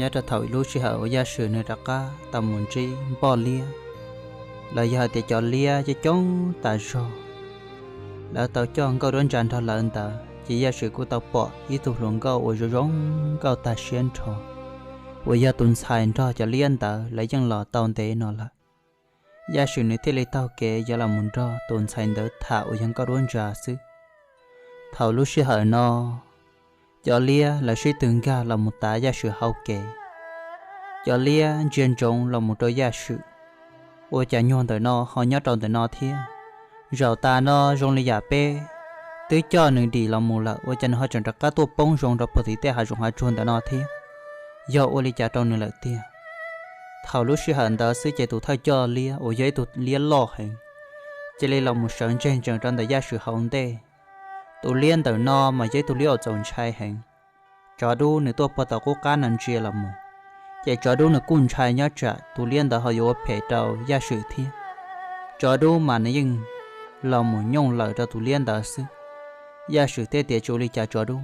Nyob rau thaum lub sij hawm uas Yaj Swm nws rov qab tau mus ntsib Npoj Liab, los yog hais tias cov liab coob coob tas zog, lawv tau coj Nkauj Duab Ntsa nrog lawv ntawd, ces Yaj Swm kuj tau pom ib tug hluas nkauj uas zoo zoo nkauj tag siab nrho, uas yog tus ntxhais nrog cov liab ntawd lawv yeej los tau ntev no lawm. Yaj Swm nws thiaj li taug kev yuav los mus nrog tus ntxhais ntawd tham uas yog Nkauj Duab Ntsa xwb. Thaum lub sij hawm no, cov liab lawv sib tw nkag los mus tav Yaj Swm hauv kev. Cov liab ntsia ntsoov los mus rau Yaj Swm, ua cas nyuag ntawm no ho nyob rau ntawm no thiab? Zaum tas no zoo li yam peb twb coj nws dim los mus lawm, ua cas nws ho tseem rov qab tuaj poob zoo rau puag tim tej hav zoov hav tsuag ntawm no thiab? Yog ua li cas rau nws lawm tiag? Thaum lub sij hawm ntawd xwb ces tus thawj coj liab uas yog ib tug liab loj heev, cia li los mus sawv ntseg ntsees rau ntawm Yaj Swm hauv ntej. Tus liab ntawm no mas yog ib tug liab uas txaus ntshai heev. Tsov dub nws tuaj puag tom qub qab no ntsia los mus, ces tsov dub nws kuj ntshai nyob tsam tus liab ntawd ho yuav ua phem rau Yaj Swm thiab. Tsov dub mas nws yeej los mus nyooj lawm rau tus liab ntawd xwb. Yaj Swm thiaj tias, tsis ua li cas tsov dub,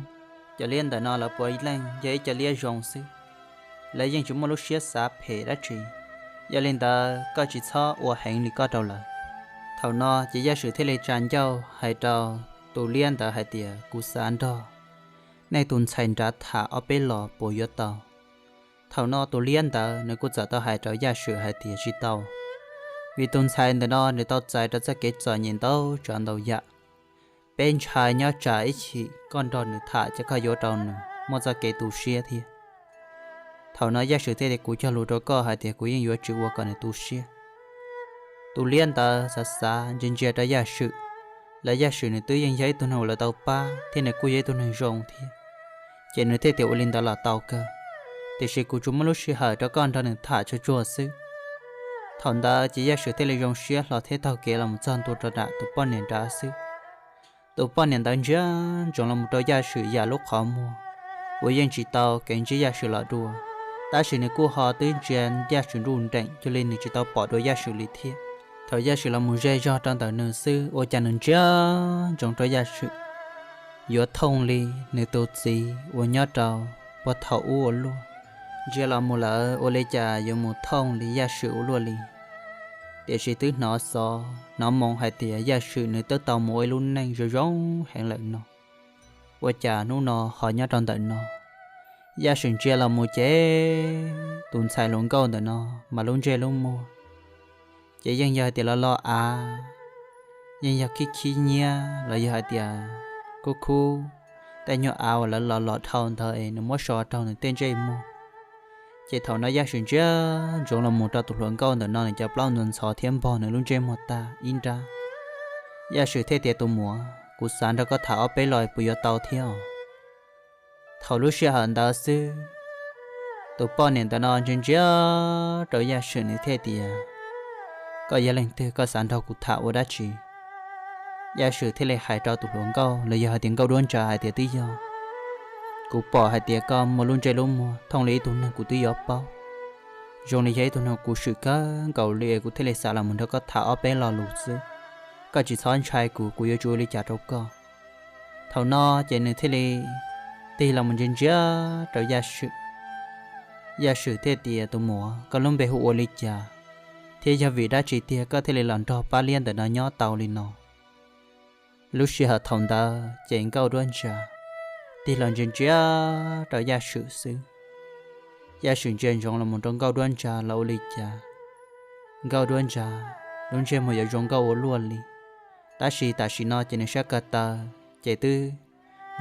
cov liab ntawm no lawv puav leej yog ib co liab zoo xwb, lawv yeej tsis muaj lub siab xav phem dab tsi. Yog li ntawd koj tsis txhob ua heev li koj rau lawv. Thaum no ces Yaj Swm thiaj li tsa ncauj hais rau tus liab ntawd hais tias, kuv xav nrog nej tus ntxhais nrad tham ob peb los puas yuav tau? Thaum no tus liab ntawd nws kuj txawm tau hais rau Yaj Swm hais tias, tsis tau, vim tus ntxhais ntawm no nws tau txais rau txoj kev txom nyem ntau tsav ntau yam. Peb ntshai nyob tsam ib chim koj nrog nws tham ces koj yuav ua rau nws muaj txoj kev tu siab thiab. Thaum no Yaj Swm thiaj tias, kuv cog lus rau koj hais tias kuv yeej yuav tsis ua kom nws tu siab. Tus liab ntawd xav xav ntsia ntsia rau Yaj Swm, los Yaj Swm nws twb yeej yog ib tug neeg uas lawv tau pab thiab nws kuj yog ib tug neeg zoo thiab, ces nws thiaj tias, ua li ntawd los tau kawg, tiam sis kuv tsuas muaj lub sij hawm rau koj nrog nws tham tsuag tsuag xwb. Thaum ntawd ces Yaj Swm thiaj li zoo siab hlo thiab taug kev los mus txog ntua rau nram tus poj niam nrad xwb. Tus poj niam ntawd ntsia ntsoov los mus rau Yaj Swm yam lub qhov muag uas yeej tsis tau kev ntsib Yaj Swm los dua, tab sis nws kuj ho twb ntsia Yaj Swm nruj nreem cuag li nws tsis tau pom dua Yaj Swm li thiab. Thaum Yaj Swm los mus ze zog rau ntawm nws xwb, ua cas nws ntsia ntsoov rau Yaj Swm yuav thooj li nws tus txiv uas nyob rau puag thaum ub ua luaj. Ntsia los mus lawm ua li cas yuav mus thooj li Yaj Swm ua luaj li. Tiam sis twb hnov xov hnov moo hais tias Yaj Swm nws twb tau mus ua ib lub neej zoo zoo heev lawm no, ua cas hnub no ho nyob rau ntawm no? Yaj Swm ntsia los mus ces tus ntxhais hluas nkauj ntawm no mas lub ntsej lub muag ces yeej yog hais tias los los av, yeej yog khib khib nyiab los yog hais tias khub khub tej nyuag av uas lawv los los dhau ntawd es nws muab so rau nws tej ntsej muag. Ces thaum no Yaj Swm ntsia ntsoov los mus rau tus hluas nkauj ntawm no nws cov plaub ntxhov ntxhov thiab npog nws lub ntsej muag tag ib nrab. Yaj Swm thiaj tias, tus muam, kuv xav nrog koj tham ob peb lo puas yuav tau thiab? Thaum lub sij hawm ntawd xwb, tus poj niam ntawm no ntsia ntsia rau Yaj Swm nws thiaj tias, koj yog leej twg, koj xav nrog kuv tham ua dab tsi? Yaj Swm thiaj li hais rau tus hluas nkauj los yog hais tias Nkauj Duab Ntsa hais tias, twb yog kuv pom hais tias koj muaj lub ntsej lub muag thooj li ib tug neeg kuv twb yuav paub, zoo li yog ib tug neeg kuv swm kawg nkaus li es kuv thiaj li xav los mus nrog koj tham ob peb lo lus xwb. Koj tsis txhob ntshai kuv, kuv yuav tsis ua li cas rau koj. Thaum no ces nws thiaj li tig los mus ntsia ntsia rau Yaj Swm. Yaj Swm thiaj tias, tus muam, koj lub npe hu ua li cas, thiab yog vim dab tsi tiag koj thiaj li los nrog pab liab ntawm no nyob tau li no? Lub sij hawm thaum ntawd ces Nkauj Duab Ntsa tig los ntsia ntsia rau Yaj Swm xwb. Yaj Swm ntsia ntsoov los mus rau Nkauj Duab Ntsa los ua li cas, Nkauj Duab Ntsa lub ntsej muag yuav zoo nkauj ua luaj li, tab sis tam sim no ces nws sab ko taw ces twb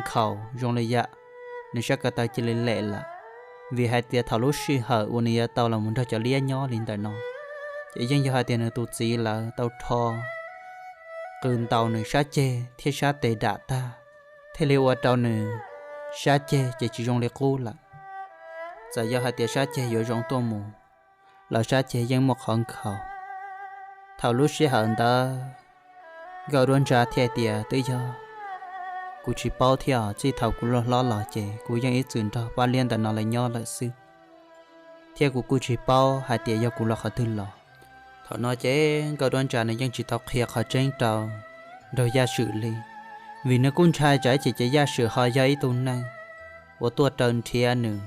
nkhaus zoo li yam nws sab ko taw cia li lem lawm, vim hais tias thaum lub sij hawm uas nws yuav tau los mus nrog cov liab nyob li ntawm no, ces yeej yog hais tias nws tus txiv lawv tau rho qws ntaus nws sab ceg thiab sab tes dam tag, thiaj li ua rau nws sab ceg ces tsis zoo li qub lawm. Txawm yog hais tias sab ceg yuav zoo tuaj mus los sab ceg yeej muaj qhov nkhaus. Thaum lub sij hawm ntawd, Nkauj Duab Ntsa thiaj tias, twb yog kuv tsis paub thiab os, txij thaum kuv loj hlob los ces kuv yeej ib txwm nrog pab liab ntawm no lawv nyob lawm xwb, thiab kuv kuj tsis paub hais tias yog kuv los qhov twg los. Thaum no ces Nkauj Duab Ntsa nws yeej tsis tau qhia qhov tseeb rau nraug Yaj Swm li, vim nws kuj ntshai tsam ib chim ces Yaj Swm ho yog ib tug neeg uas tuaj raws nrhiav nws,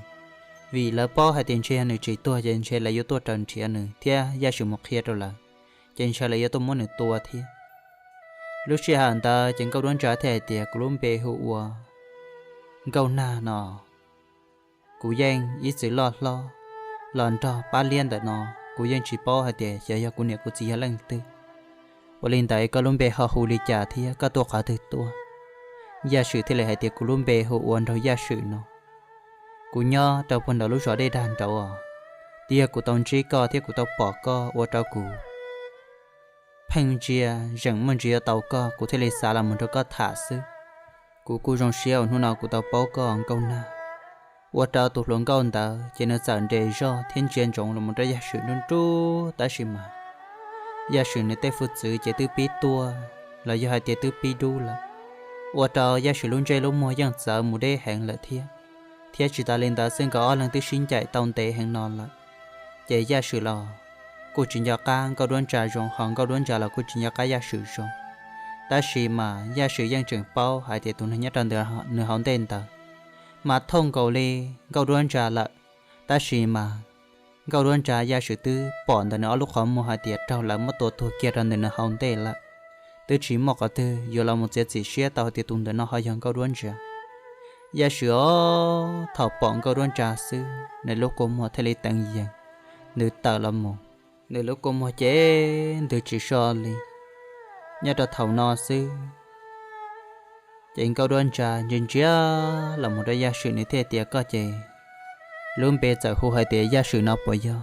vim lawv paub hais tias ntshe yog nws tsis tuag ces ntshe lawv yuav tuaj raws nrhiav nws thiab Yaj Swm mus qhia rau lawv, ces ntshe lawv yuav tuaj muab nws tua thiab. Lub sij hawm ntawd ces Nkauj Duab Ntsa thiaj hais tias, kuv lub npe hu ua Nkauj Nag no. Kuv yeej ib txwm loj hlob los nrog pab liab ntawm no, kuv yeej tsis paub hais tias xyov yog kuv niam kuv txiv yog leej twg. Ua li ntawd koj lub npe ho hu li cas thiab koj tuaj qhov twg tuaj? Yaj Swm thiaj li hais tias, kuv lub npe hu ua Nraug Yaj Swm no. Kuv nyob rau puag nraum lub zos Dej Dag nraud os. Twb yog kuv tau ntsib koj thiab kuv tau pom koj ua rau kuv pheej ntsia zeem muaj ntsis yuav tau koj, kuv thiaj li xav los mus nrog koj tham xwb. Kuv kuj zoo siab uas hnub no kuv tau paub koj Nkauj Nag. Ua rau tus hluas nkauj ntawd ces nws txawm nres zog thiab ntsia ntsoov los mus rau Yaj Swm nruj nruj, tab sis mas Yaj Swm nws tej hwj txwv ces twb pib tuaj los yog hais tias twb pib dub lawm, ua rau Yaj Swm lub ntsej lub muag yeej txawv mus deb heev lawm thiab. Thiab tsis tas li ntawd xwb, nkawd ob leeg twb sib ncaim tau ntev heev no lawm, ces Yaj Swm los kuj tsis nco qab Nkauj Duab Ntsa zoo, ho Nkauj Duab Ntsa los kuj tsis nco qab Yaj Swm zoo. Tab sis mas Yaj Swm yeej tseem paub hais tias tus neeg nyob rau ntawm nws hauv ntej ntawd mas thooj nkaus li Nkauj Duab Ntsa lawm. Tab sis mas Nkauj Duab Ntsa Yaj Swm twb pom ntawm nws ob lub qhov muag hais tias raug lawv muab tua tuag kiag rau ntawm nws hauv ntej lawm, twb tsis muaj qhov twg yuav los mus txiav txim siab tau hais tias tus ntawm no ho yog Nkauj Duab Ntsa. Yaj Swm os, thaum pom Nkauj Duab Ntsa xwb, nws lub kua muag thiaj li teev yees, nws tawm los mus, nws lub kua muag ces ntws tsis so li. Nyob rau thaum no xwb ces Nkauj Duab Ntsa ntsia ntsia los mus rau Yaj Swm, nws thiaj tias, koj ces lub npe txawm hu hais tias Yaj Swm no puas yog?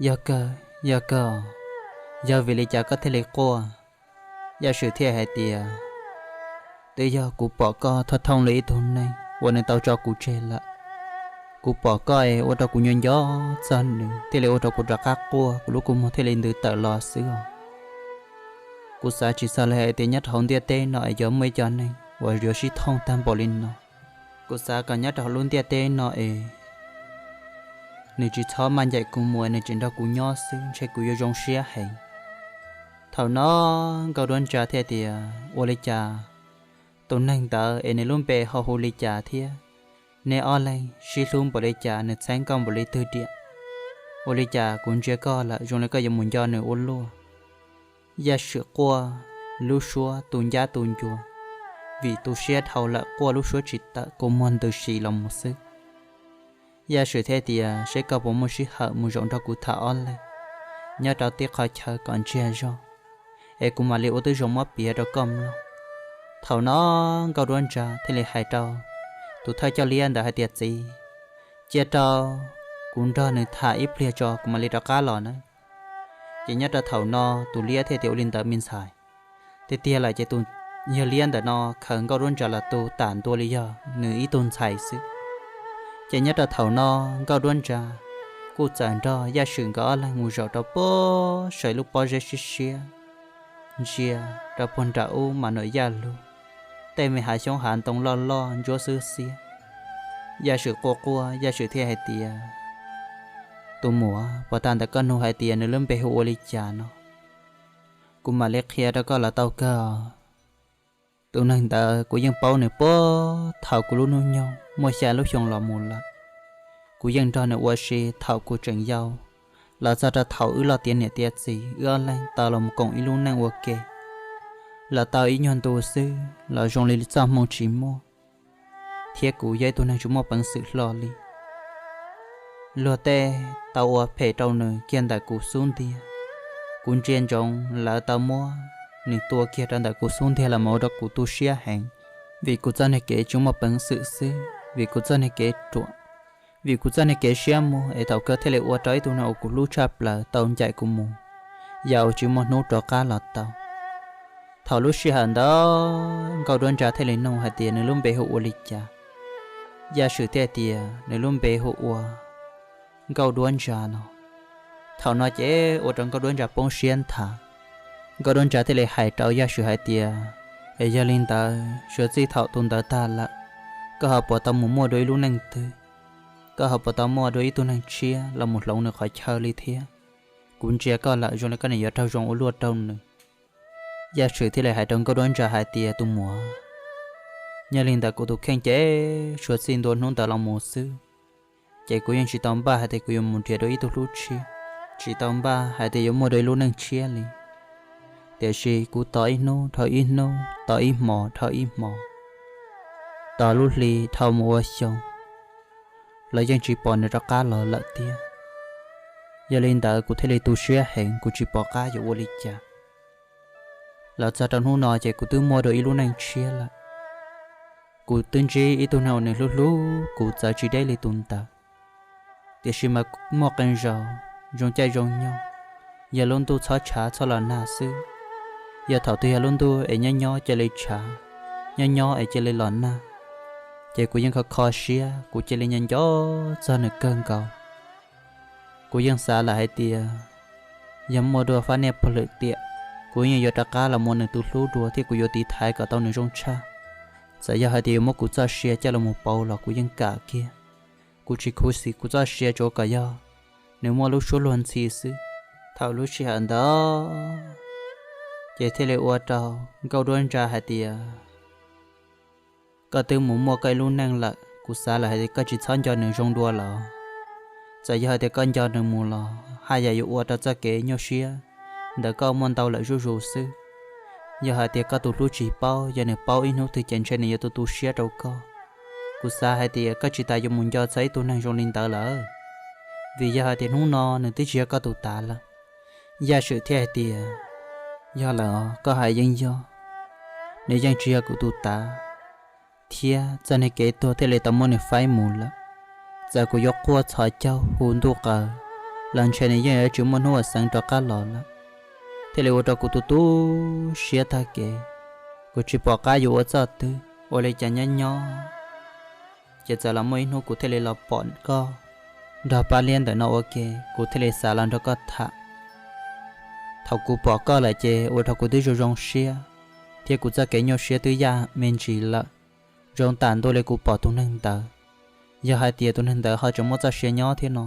Yog kawg, yog kawg. Yog vim li cas koj thiaj li quaj? Yaj Swm thiaj hais tias, twb yog kuv pom koj thooj thooj li ib tug neeg uas nws tau tso kuv tseg lawm. Kuv pom koj es ua rau kuv nco nco txog nws thiaj li ua rau kuv rov qab quaj, kuv lub kua muag thiaj li ntws tawm los xwb os. Kuv xav tsis txog li hais tias nyob rau hauv ntiaj teb no es yuav muaj ib co neeg uas yuav sib thooj tag npaum li no. Kuv xav kom nyob rau hauv lub ntiaj teb no es nws tsis txhob maj ncaim kuv mus, nws tseem nrog kuv nyob xwb ntshe kuv yuav zoo siab heev. Thaum no Nkauj Duab Ntsa thiaj tias, ua li cas tus neeg ntawd es nws lub npe ho hu li cas thiab? Neb ob leeg sib hlub npaum li cas, nws txheeb koj npaum li twg diam? Ua li cas kuv ntsia koj lawm zoo li koj yuav mus nco nws ua luaj? Yaj Swm quaj lub suab tu ncab tu ncua, vim tu siab dhau lawm quaj lub suab tsis tawm, kua muag ntws si los mus xwb. Yaj Swm thiaj tias, seb koj puas muaj sij hawm mus zaum nrog kuv tham ob leeg nyob rau tib qhov chaw kom ntsiag zog, es kuv mam li ua tib zoo muab piav rau koj mloog. Thaum no Nkauj Duab Ntsa thiaj li hais rau tus thawj coj liab ntawd hais tias, txiv, cia rau kuv nrog nws tham ib pliag tso kuv mam li rov qab los na. Ces nyob rau thaum no tus liab thiaj tias, ua li ntawd me ntxhais. Tiag tiag lawm ces tus yawg liab ntawm no khaws Nkauj Duab Ntsa los tu tam ntua li yog nws ib tug ntxhais xwb. Ces nyob rau thaum no Nkauj Duab Ntsa kuj txawm nrog Yaj Swm nkawd ob leeg mus zaum rau puag saum lub pob zeb siab siab, ntsia rau puag nram ub mas nws yaj lug, tej me hav xyoob hav ntoo loj loj ntsuab xwb xiab. Yaj Swm quaj quaj, Yaj Swm thiaj hais tias, tus muam, puas tas ntawm koj nug hais tias nws lub npe hu ua li cas no? Kuv mam li qhia rau koj los tau kawg. Tus neeg ntawd kuv yeej paub nws puag thaum kuv lub hnub nyoog muaj xya lub xyoo los mus lawm. Kuv yeej nrog nws ua si thaum kuv tseem yau, los txog rau thaum wb loj tiav niam tiav txiv, wb ob leeg tau los mus koom ib lub neej ua ke, los tau ib nyuag ntu xwb los zoo li txoj hmoo tsis muaj, thiab kuv yog ib tug neeg tsis muaj peev xwm hlo li. Luag tej tau ua phem rau nws kiag ntawm kuv xub ntiag. Kuv ntsia ntsoov lawv tau muab nws tua kiag rau ntawm kuv xub ntiag los mus ua rau kuv tu siab heev, vim kuv txoj niag kev tsis muaj peev xwm xwb, vim kuv txoj niag kev ruam, vim kuv txoj niag kev siab muag es thaum kawg thiaj li ua rau ib tug neeg uas kuv hlub tshaj plaws tau ncaim kuv mus, yam uas tsis muaj hnub rov qab los tau. Thaum lub sij hawm ntawd Nkauj Duab Ntsa thiaj li nug hais tias nws lub npe hu ua li cas. Yaj Swm thiaj tias nws lub npe hu ua Nkauj Duab Ntsa no. Thaum no ces ua rau Nkauj Duab Ntsa poob siab nthav. Nkauj Duab Ntsa thiaj li hais rau Yaj Swm hais tias, es yog li ntawd suav txij thaum tus ntawd tag lawm, koj ho puas tau mus muaj dua ib lub neej twg? Koj ho puas tau muaj dua ib tug neeg tshiab los mus hloov nws qhov chaw li thiab? Kuv ntsia koj lawm zoo li koj niam yuav raug zoo ua luaj rau nws. Yaj Swm thiaj li hais rau Nkauj Duab Ntsa hais tias, tus muam, yog li ntawd kuv tus kheej ces suav txij ntua hnub ntawd los mus xwb, Ces kuv yeej tsis tau npaj hais tias kuv yuav mus nrhiav dua ib tug hlub tshiab, tsis tau npaj hais tias yuav muaj dua ib lub neej tshiab li. Tiam sis kuv tos ib hnub dhau ib hnub, tos ib hmos dhau ib hmos, tos lub hli dhau mus ua xyoo, los yeej tsis pom nws rov qab los lawm thiab. Yog li ntawd kuv thiaj li tu siab heev, kuv tsis pom qab yuav ua li cas. Los txog rau hnub no ces kuv twb muaj dua ib lub neej tshiab lawm. Kuv twb ntsib ib tug neeg uas nws hlub hlub kuv txawv tsis deb li tus ntawd. Tiam sis mas muaj qee zaus zoo caij zoo nyoog, yog lub ntuj txhob tshav txhob los nag xwb, yog thaum twg yog lub ntuj es nyob nyob cia li tshav, nyob nyob es cia li los nag, ces kuv yeej kho kho siab, kuv cia li nco nco txog nws kawg nkaus. Kuv yeej xav lawm hais tias yog muaj dua fab niaj pog lwm tiam, kuv yeej yuav rov qab los mus ua nws tus hlub dua thiab kuv yuav tiv thaiv kom tau nws zoo tshaj. Txawm yog hais tias yuav muab kuv txoj sia coj los mus pauv los kuv yeej kam kiag. Kuv tsis khuv xim kuv txoj sia, tsuav kom yog nws muaj lub suab luag ntxhi xwb. Thaum lub sij hawm ntawd ces thiaj li ua rau Nkauj Duab Ntsa hais tias, koj twb mus muaj koj ib lub neej lawm, kuv xav lawm hais tias koj tsis txhob nco nws zoo dua lawm. Txawm yog hais tias koj nco nws mus los haj yam yuav ua rau txoj kev nyuaj siab ntawm koj muaj ntau lawm zuj zus xwb. Yog hais tias koj tus hlub tsis paub, yog nws paub ib hnub twg ces ntshe nws yuav tu tu siab rau koj. Kuv xav hais tias koj tsis tas yuav mus nco txog ib tug neeg zoo li ntawd lawm, vim yog hais tias hnub no nws twb tsis yog koj tus tav lawm. Yaj Swm thiaj hais tias, yog lawm os, koj hais yeej yog, nws yeej tsis yog kuv tus tav, thiab txoj niag kev tuag thiaj li tau muab nws faib mus lawm. Txawm kuv yuav quaj txhos caug hu ntuj qaws los ntshe nws yeej yuav tsis muaj hnub uas xeev rov qab los lawm. Thiaj li ua rau kuv tu tu siab tag kev, kuv tsis pom qab yuav ua txoj twg. Ua li cas nyob nyob ces txawm los muaj ib hnub kuv thiaj li los pom koj nrog pab liab ntawm no ua ke, kuv thiaj li xav los nrog koj tham. Thaum kuv pom koj lawm ces ua rau kuv twb zoo zoo siab, thiab kuv txoj kev nyuaj siab twb yaj me ntsis lawm. Zoo tam ntua li kuv pom tus neeg ntawd. Yog hais tias tus neeg ntawd ho tseem muaj txoj sia nyob thiab no,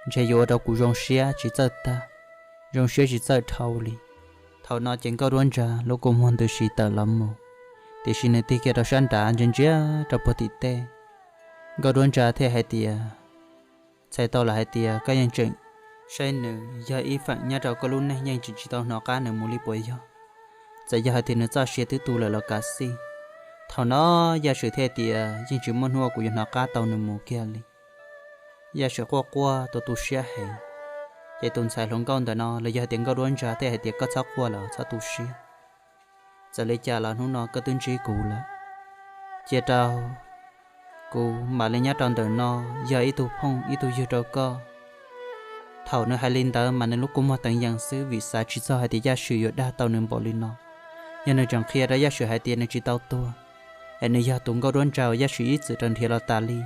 ntshe yuav ua rau kuv zoo siab tsis txawj tag, zoo siab tsis txawj dhau li. Thaum no ces Nkauj Duab Ntsa lub kua muag ntws si tawm los mus, tiam sis nws tig kiag rau sab nrad ntsia ntsia rau puag tim tej. Nkauj Duab Ntsa thiaj hais tias, txhais tau lawm hais tias koj yeej tseem saib nws yog ib feem nyob rau koj lub neej, yeej tseem tsis tau hnov qab nws mus li puas yog? Txawm yog hais tias nws txoj sia twb tu lawm los kav xij. Thaum no Yaj Swm thiaj tias, yeej tsis muaj hnub kuv yuav hnov qab tau nws mus kiag li. Yaj Swm quaj quaj tu tu siab heev, ces tus ntxhais hluas nkauj ntawm no los yog hais tias Nkauj Duab Ntsa thiaj hais tias, koj txhob quaj los txhob tu siab. Txawm li cas los hnub no koj twb ntsib kuv lawm, cia rau kuv mam li nyob rau ntawm no yog ib tug phooj ib tug ywg rau koj. Thaum nws hais li ntawd mas nws lub kua muag teev yees xwb, vim xav tsis txog hais tias Yaj Swm yuav dag tau nws npaum li no. Yog nws tseem qhia rau Yaj Swm hais tias nws tsis tau tuag, es nws yog tus Nkauj Duab Ntsa uas Yaj Swm ib txwm raws nrhiav los tas li,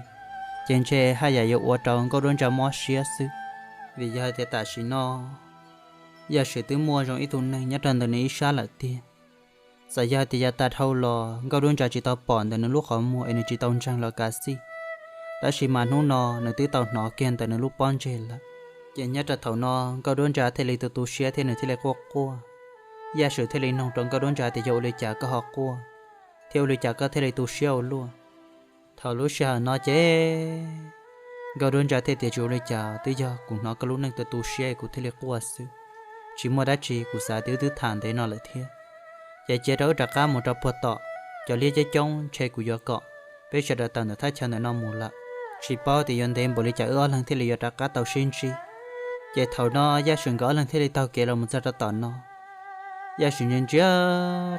ces ntshe haj yam yuav ua rau Nkauj Duab Ntsa mob siab xwb. Vim yog hais tias tam sim no Yaj Swm twb muaj zoo ib tug neeg nyob rau ntawm nws ib sab lawm tiag. Txawm yog hais tias yav tas dhau los Nkauj Duab Ntsa tsis tau pom ntawm nws lub qhov muag es nws tsis tau ntseeg los kav xij, tab sis mas hnub no nws twb tau hnov kiag ntawm nws lub pob ntseg lawm. Ces nyob rau thaum no Nkauj Duab Ntsa thiaj li tu tu siab thiab nws thiaj li quaj quaj. Yaj Swm thiaj li nug rau Nkauj Duab Ntsa tias, yog ua li cas koj ho quaj, thiab ua li cas koj thiaj li tu siab ua luaj? Thaum lub sij hawm no ces Nkauj Duab Ntsa thiaj tias, tsis ua li cas, twb yog kuv hnov koj lub neej tu tu siab kuv thiaj li quaj xwb, tsis muaj dab tsi, kuv xav tias wb twb tham ntev no lawm thiab. Ces cia rau wb rov qab mus rau puag tom, cov liab coob coob, ntshe kuv yuav kom peb sawv daws tawm ntawm thaj chaw ntawm no mus lawm. Tsis paub tias yuav ntev npaum li cas wb ob leeg thiaj li yuav rov qab tau sib ntsib. Ces thaum no Yaj Swm nkawd ob leeg thiaj li taug kev los mus txog rau tom no. Yaj Swm ntsia ntsia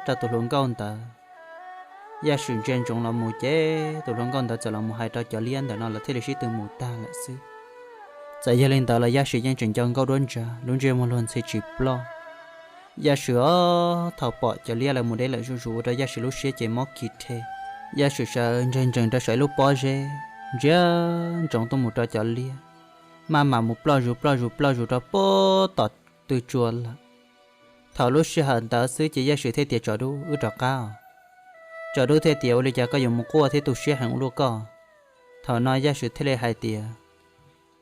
rau tus hluas nkauj ntawd. Yaj Swm ntsia ntsoov los mus ces tus hluas nkauj ntawd txawm los mus hais rau cov liab ntawm no, lawv thiaj li sib tw mus tag lawm xwb. Txawm yog li ntawd los Yaj Swm yeej tseem nco Nkauj Duab Ntsa lub ntsej muag luag ntxhi tsis ploj. Yaj Swm os, thaum pom cov liab lawv mus deb lawm zuj zus ua rau Yaj Swm lub siab ces mob kis rhe. Yaj Swm sawv ntsees ntsees rau saum ib lub pob zeb, ntsia ntsoov tuaj mus rau cov liab, maj mam mus ploj zus ploj zus ploj zus rau puag tom tw tsua lawm. Thaum lub sij hawm ntawd xwb ces Yaj Swm thiaj tias, tsov dub, wb rov qab os. Tsov dub thiaj tias, ua li cas koj yuav mus quaj thiab tu siab heev ua luaj koj? Thaum no Yaj Swm thiaj li hais tias,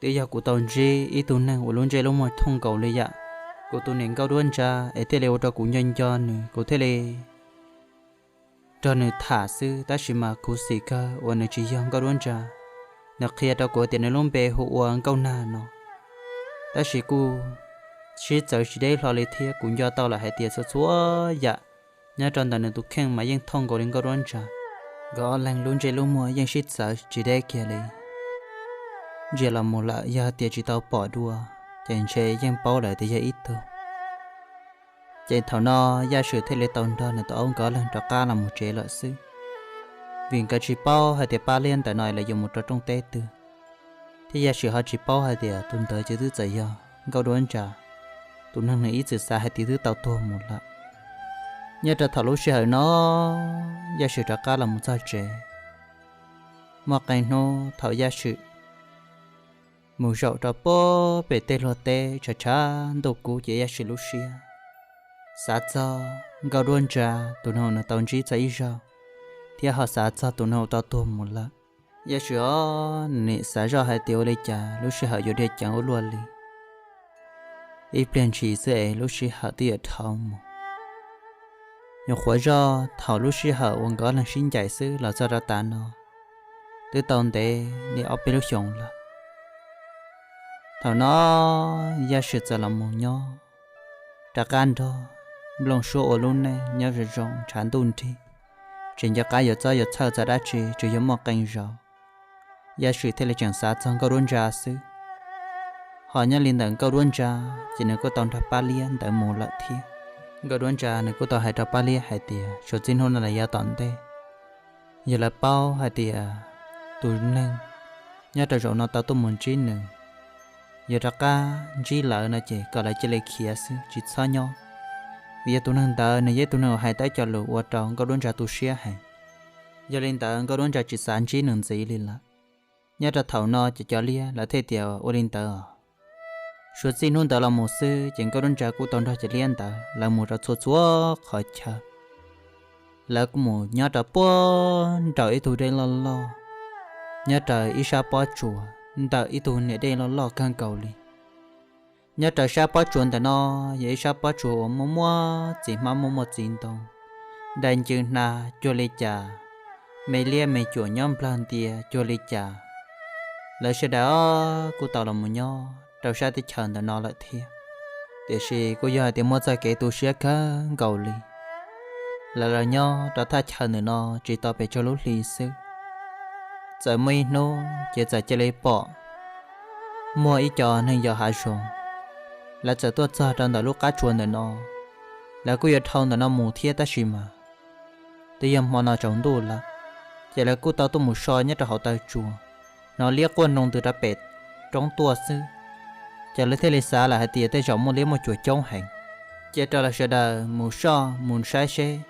twb yog kuv tau ntsib ib tug neeg uas lub ntsej lub muag thooj nkaus li yam kuv tus niam Nkauj Duab Ntsa es thiaj li ua rau kuv nco nco nws, kuv thiaj li nrog nws tham xwb, tab sis mas khuv xim kawg uas nws tsis yog Nkauj Duab Ntsa. Nws qhia rau kuv tias nws lub npe hu ua Nkauj Nag no, tab sis kuj sib txawv tsis deb hlo li thiab. Kuv nco tau lawm hais tias txhua txhua yam nyob rau ntawm nws tus kheej mas yeej thooj nkaus li Nkauj Duab Ntsa. Nkawd ob leeg lub ntsej lub muag yeej sib txawv tsis deb kiag li. Ntsia los mus lawm yog tias tsis tau pom dua, ces ntshe yeej paub lawm tias yog ib tug. Ces thaum no Yaj Swm thiaj li tau nrog nws tus aub nkawd ob leeg rov qab los mus tsev lawm xwb, vim nkawd tsis paub hais tias pab liab ntawm no lawv yuav mus rau rooj teb twg, thiab Yaj Swm ho tsis paub hais tias tus ntawd ces twb txawm yog Nkauj Duab Ntsa, tus neeg nws ib txwm xav hais tias twb tau tuag mus lawm. Nyob rau thaum lub sij hawm no, Yaj Swm rov qab los mus txog tsev. Muaj qee hnub thaum Yaj Swm mus zaum rau puag pem tej luag teb tshav tshav ntuj kub ces Yaj Swm lub siab xav txog Nkauj Duab Ntsa, tus neeg uas nws tau ntsib txog ib zaug, thiab ho xav txog tus neeg uas tau tuag mus lawm. Yaj Swm os, nws nim xav zoj hais tias ua li cas lub sij hawm yuav dhia ceev ua luaj li. Ib pliag ntshis xwb es lub sij hawm twb yuav dhau mus. Nyuam qhuav zoj thaum lub sij hawm uas nkawd ob leeg sib ncaim xwb los txog rau tav no twb tau ntev li ob peb lub xyoos lawm. Thaum no Yaj Swm txawm los mus nyob rov qab nrog nplooj suab ua lub neej nyob zoo zoo ntshav ntuj nrig, tsis nco qab yuav txob yuav txhawj txog dab tsi, tsuas yog muaj qee zaus Yaj Swm thiaj li tseem xav txog Nkauj Duab Ntsa xwb. Ho nyob li ntawm Nkauj Duab Ntsa ces nws kuj tau nrog pab liab ntawd mus lawm thiab. Nkauj Duab Ntsa nws kuj tau hais rau pab liab hais tias suav txij hnub no los yav tom ntej, yog lawv paub hais tias tus neeg nyob rau zaum no tau tuaj mus ntsib nws, yog rov qab ntsib lawv no ces kom lawv cia li khiav xwb tsis txhob nyob, vim yog tus neeg ntawd nws yog ib tug neeg uas hais tau cov lus ua rau Nkauj Duab Ntsa tu siab heev. Yog li ntawd Nkauj Duab Ntsa tsis xav ntsib nws ntxiv li lawm. Nyob rau thaum no ces cov liab lawv thiaj tias ua li ntawd. Suav txij hnub ntawd los mus xwb ces Nkauj Duab Ntsa kuj tau nrog cov liab ntawd lawv mus rau txhua txhua qhov chaw. Lawv kuj mus nyob rau puag nraum ib tug dej loj loj, nyob rau ib sab pob tsuas ntawm ib tug niam dej loj loj kawg nkaus li. Nyob rau sab pob tsuas ntawm no yog ib sab pob tsuas uas muaj muaj txiv hmab muaj muaj txiv ntoo, dai ncw hna cuag li cas, me liab me cuam nyob nplawg ntia cuag li cas. Lawv sawv daws kuj tau los mus nyob rau sab teb chaws ntawm no lawm thiab, tiam sis kuj yog hais tias muaj txoj kev tu siab kawg nkaus li. Lawv los nyob rau thaj chaw ntawm no tsis tau pes tsawg lub hli xwb, txawm muaj ib hnub ces txawm cia li pom muaj ib co neeg yos hav zoov, lawv txawm tuaj txog rau ntawm lub qab tsuas ntawm no. Lawv kuj yuav dhau ntawm no mus thiab tab sis mas twb yog hmo no tsaus ntuj lawm, ces lawv kuj tau tuaj mus so nyob rau hauv taw tsuas, hnov liab quaj nroo ntws rau pem roob tuaj xwb. Ces lawv thiaj li xav lawm hais tias tej zaum muaj liab muaj cuam coob heev, cia rau lawv sawv daws mus soj mus saib seb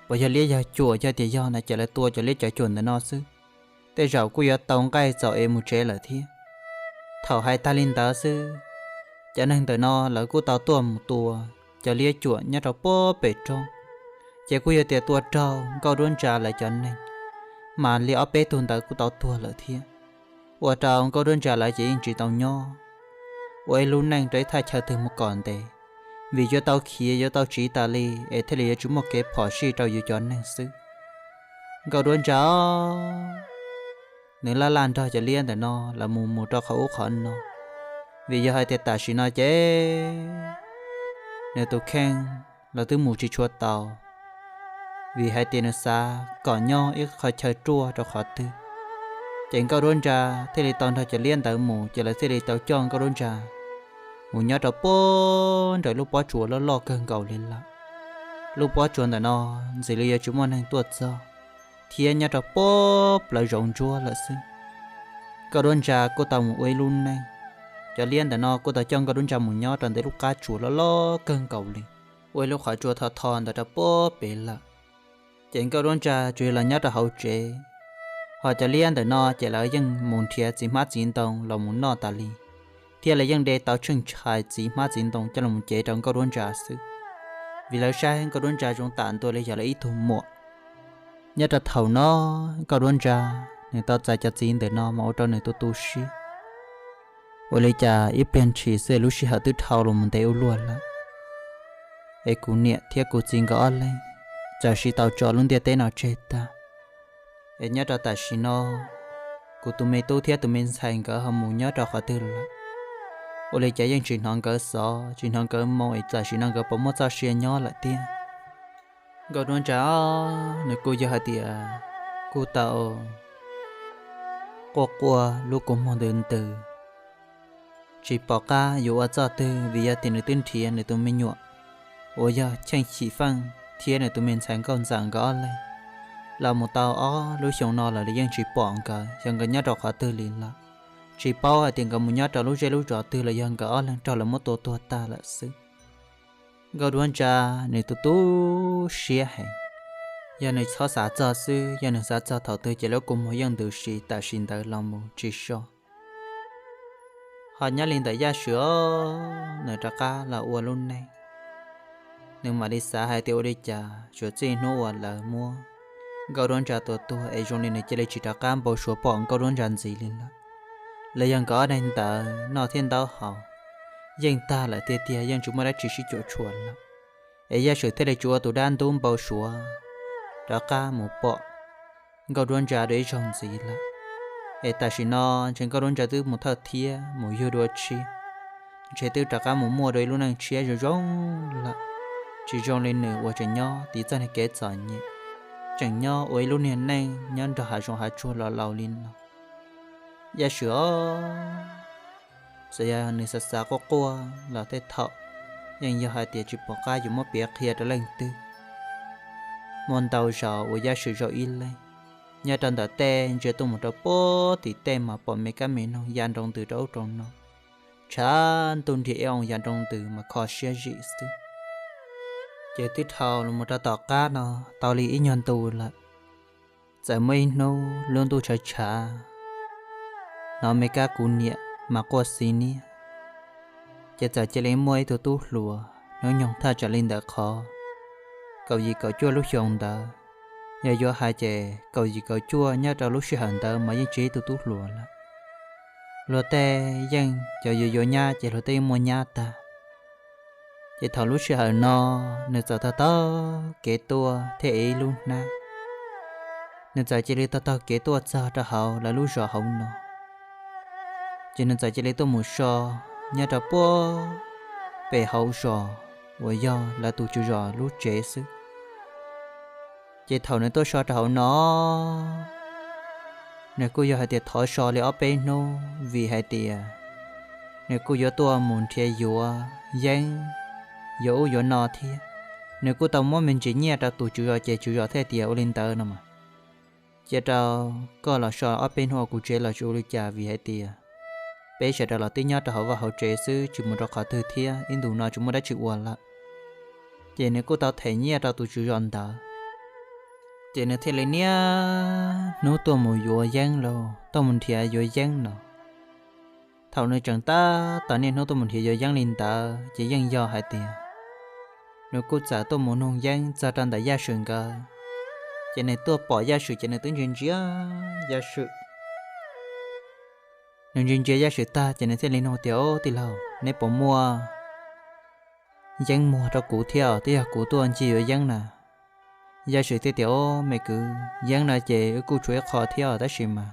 puas yog liab yog cuam, yog tias yog no ces lawv tua cov liab cov cuam ntawm no xwb, tej zaum kuj yuav tau nqaij txaus es mus tsev lawm thiab. Thaum hais tag li ntawd xwb, cov neeg ntawm no lawv kuj tau tuaj mus tua cov liab cuam nyob rau puag pem roob, ces kuj yog tias tua raug Nkauj Duab Ntsa lawv cov neeg, mas li ob peb tug ntawd kuj tau tuag lawm thiab. Ua rau Nkauj Duab Ntsa lawv ces yeej tsis tau nyob ua ib lub neej rau ib thaj chaw twg mus kom ntev, vim yuav tau khiav yuav tau tsiv tas li es thiaj li yuav tsis muaj kev phom sij rau yus cov neeg xwb. Nkauj Duab Ntsa nws laj laj nrog cov liab ntawm no lawv mus mus rau qhov ub qhov no, vim yog hais tias tam sim no ces nws tus kheej los twb mus tsis tshua tau, vim hais tias nws xav kom nyob ib qhov chaw ruaj rau qhov twg. Ces Nkauj Duab Ntsa thiaj li tau nrog cov liab ntawd mus, ces lawv thiaj li tau coj Nkauj Duab Ntsa mus nyob rau puag nraum lub pob tsuas loj loj kawg nkaus li lawm. Lub pob tsuas ntawm no ntxim li yuav tsis muaj neeg tuaj txog, thiab nyob rau puag plawv zoov ntsuab lawm xwb. Nkauj Duab Ntsa kuj tau mus ua ib lub neej, cov liab ntawm no kuj tau coj Nkauj Duab Ntsa mus nyob rau ntawm lub qab tsuas loj loj kawg nkaus li, ua ib lub qhov tsua tho tho ntawd rau puag pem lawm. Ces Nkauj Duab Ntsa tsuas yog los nyob rau hauv tsev, ho cov liab ntawm no ces lawv yeej mus nrhiav txiv hmab txiv ntoo los mus noj tas li, thiab lawv yeej de tau tsheej tshais txiv hmab txiv ntoo coj los cev rau Nkauj Duab Ntsa xwb, vim lawv saib Nkauj Duab Ntsa zoo tam ntua li yog lawv ib tug muam. Nyob rau thaum no, Nkauj Duab Ntsa nws tau txais cov txiv ntawm no mas ua rau nws tu tu siab. Ua li cas ib pliag ntshis xwb lub sij hawm twb dhau los mus ntev ua luaj lawm, es kuv niam thiab kuv txiv nkawd ob leeg txawm siv tau tso lub ntiaj teb no tseg tag. Es nyob rau tam sim no, kuv tus me tub thiab tus me ntxhais nkawd ho mus nyob rau qhov twg lawm. Ua li cas yeej tsis hnov nkawd xov, tsis hnov nkawd moo es tam sim no nkawd puas muaj txoj sia nyob lawm tiag. Nkauj Duab Ntsa, nws kuj yog hais tias kuj tau quaj quaj lub kua muag ntws ntws, tsis pom qab yuav ua txoj twg vim yog tias nws twb nrhiav nws tus me nyuam uas yog Cheej Chim Feej thiab nws tus me ntxhais Nkauj Ntxawm nkawd ob leeg los mus tau ob lub xyoo no lawm los yeej tsis pom nkawd, xyov nkawd nyob rau qhov twg li lawm. Tsis paub hais tias nkawd mus nyob rau lub zej lub zos twg los yog nkawd ob leeg raug lawv muab tua tuag tag lawm xwb. Nkauj Duab Ntsa, nws tu tu siab heev. Yog nws txhob xav txog xwb, yog nws xav txog thaum twg ces lub kua muag yeej ntws si tam sim ntawd los mus tsis so. Ho nyob li ntawm Yaj Swm os, nws rov qab los ua lub neej. Nws mam li xav hais tias ua li cas suav txij hnub uas lawv muab Nkauj Duab Ntsa tua tuag es zoo li nws cia li tsis rov qab npau suav pom Nkauj Duab Ntsa ntxiv li lawm. Los yog nkawd ob neeg ntawd noj thiab ntaub haus yeej tag lawm tiag tiag, yeej tsis muaj dab tsi sib cuam tshuam lawm. Es Yaj Swm thiaj li tsis ua tus dab ntub npau suav rov qab mus pom Nkauj Duab Ntsa dua ib zaug ntxiv lawm. Es tam sim no ntshe Nkauj Duab Ntsa twb mus thawj thiab mus yug dua tshiab, ntshe twb rov qab mus muaj dua ib lub neej tshiab zoo zoo lawm, tsis zoo li nws uas tseem nyob tiv txoj niag kev txom nyem, tseem nyob ua ib lub niag neej nyob nrog hav zoov hav tsuag los laus li no. Yaj Swm os, txawm yog nws xav xav quaj quaj los tej thaum yeej yog hais tias tsis pom qab yuav muab piav qhia rau leej twg. Muaj ntau zaus uas Yaj Swm zaum ib leeg nyob rau ntawm tej ntsia tuaj mus rau puag tim tej mas pom me kab me noog ya nroo ntws rau ub rau no, tshav ntuj nrhiav ib oo ya nroo ntws mas kho siab zim xwb. Ces twb dhau los mus rau tom qab no tau li ib nyuag ntu lawm, txawm muaj ib hnub lub ntuj tshav tshav, hnov me kab kuv niam mas quaj xis niab. Ces txawm cia li muaj ib tug tub hluas hnub nyoog thaj tsam li ntawd qhov kaum yim kaum cuaj lub xyoo ntawd. Yog yuav hais ces kaum yim kaum cuaj nyob rau lub sij hawm ntawd mas yeej tsis ib tug tub hluas lawm. Luag tej yeej cov yuav yuav nyab ces luag tej yeej muaj nyab tag. Ces thaum lub sij hawm no nws txawm taug taug kev tuaj thiab ev ib lub hnab. Nws txawm cia li taug taug kev tuaj txog rau hauv lawv lub zos hauv no. Ces nws txawm cia li tuaj mus so nyob rau puag pem hauv zos uas yog lawv tus tswv zos lub tsev xwb. Ces thaum nws tuaj so rau hauv no, nws kuj yog hais tias thov so li ob peb hnub vim hais tias nws kuj yuav tuaj mus nrhiav yuav yeeb, yuav ub yuav no thiab. Nws kuj tau muab me ntsis nyiaj rau tus tswv zos ces tswv zos thiaj tias ua li ntawd no mas, cia rau koj los so ob peb hnub hauv kuv tsev los tsis ua li cas vim hais tias peb sawv daws los tib nyob rau hauv vaj hauv tsev xwb tsis mus rau qhov twg thiab ib ntus no tsis muaj dab tsi ua lawm. Ces nws kuj tau them nyiaj rau tus tswv zos ntawd. Ces nws thiaj li niaj hnub tuaj mus yuav yeeb los tuaj mus nrhiav yuav yeeb no. Thaum nws tseem tab tom niaj hnub tuaj mus nrhiav yuav yeeb li ntawd ces yeej yog hais tias nws kuj txawm tuaj mus nug yeeb txog rau ntawm Yaj Swm nkawd. Ces nws tuaj pom Yaj Swm ces nws twb ntsia ntsia Yaj Swm. Nws ntsia ntsia Yaj Swm tag ces nws thiaj li nug tias, Ob tij laug, neb puas muaj yeeb muag rau kuv thiab os, twb yog kuv tuaj ncig yuav yeeb na. Yaj Swm thiaj tias, Ob me kwv, yeeb no ces wb kuj tshuav ib qho thiab os, tab sis mas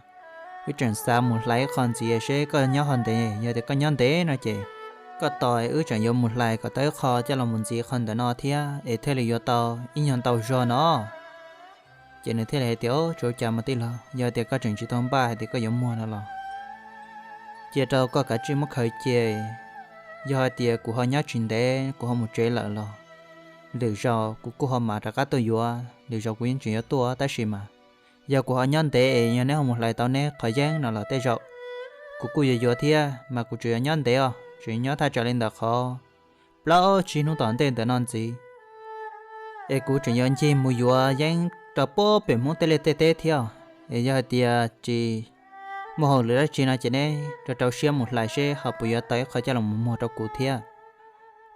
wb tseem xav mus hlais ib qho ntxiv seb koj nyob ho ntev, yog tias koj nyob ntev no ces koj tos wb tseem yuav mus hlais kom tau ib qho coj los mus ntxiv qho ntawm no thiab es thiaj li yuav tau ib nyuag ntau zog no. Ces nws thiaj li hais tias, Tsis ua cas mas tij laug, yog tias koj tseem tsis tau npaj hais tias koj yuav muag no los cia rau koj kav tsij muab khaws cia. Yog hais tias kuv ho nyob tsis ntev kuv ho mus tsev lawm los lwm zaus kuv kuj ho mam rov qab tuaj yuav, lwm zaus kuv yeej tseem yuav tuaj tab sis mas yog kuv ho nyob ntev es yog neb ho mus hlais tau neb qhov yeeb no los tej zaum kuv kuj yuav yuav thiab, mas kuv tseem yuav nyob ntev os, tseem nyob thaj tsam li ntawm qhov plaub tsib hnub tom ntej ntawm no ntxiv. Es kuv tseem yuav ncig mus yuav yeeb rau puag pem Hmoob tej liaj tej teb thiab os. Es yog hais tias tsis muaj hauj lwm dab tsi no ces neb rau rau siab mus hlais seb ho puas yuav tau ib qho coj los mus muag rau kuv thiab.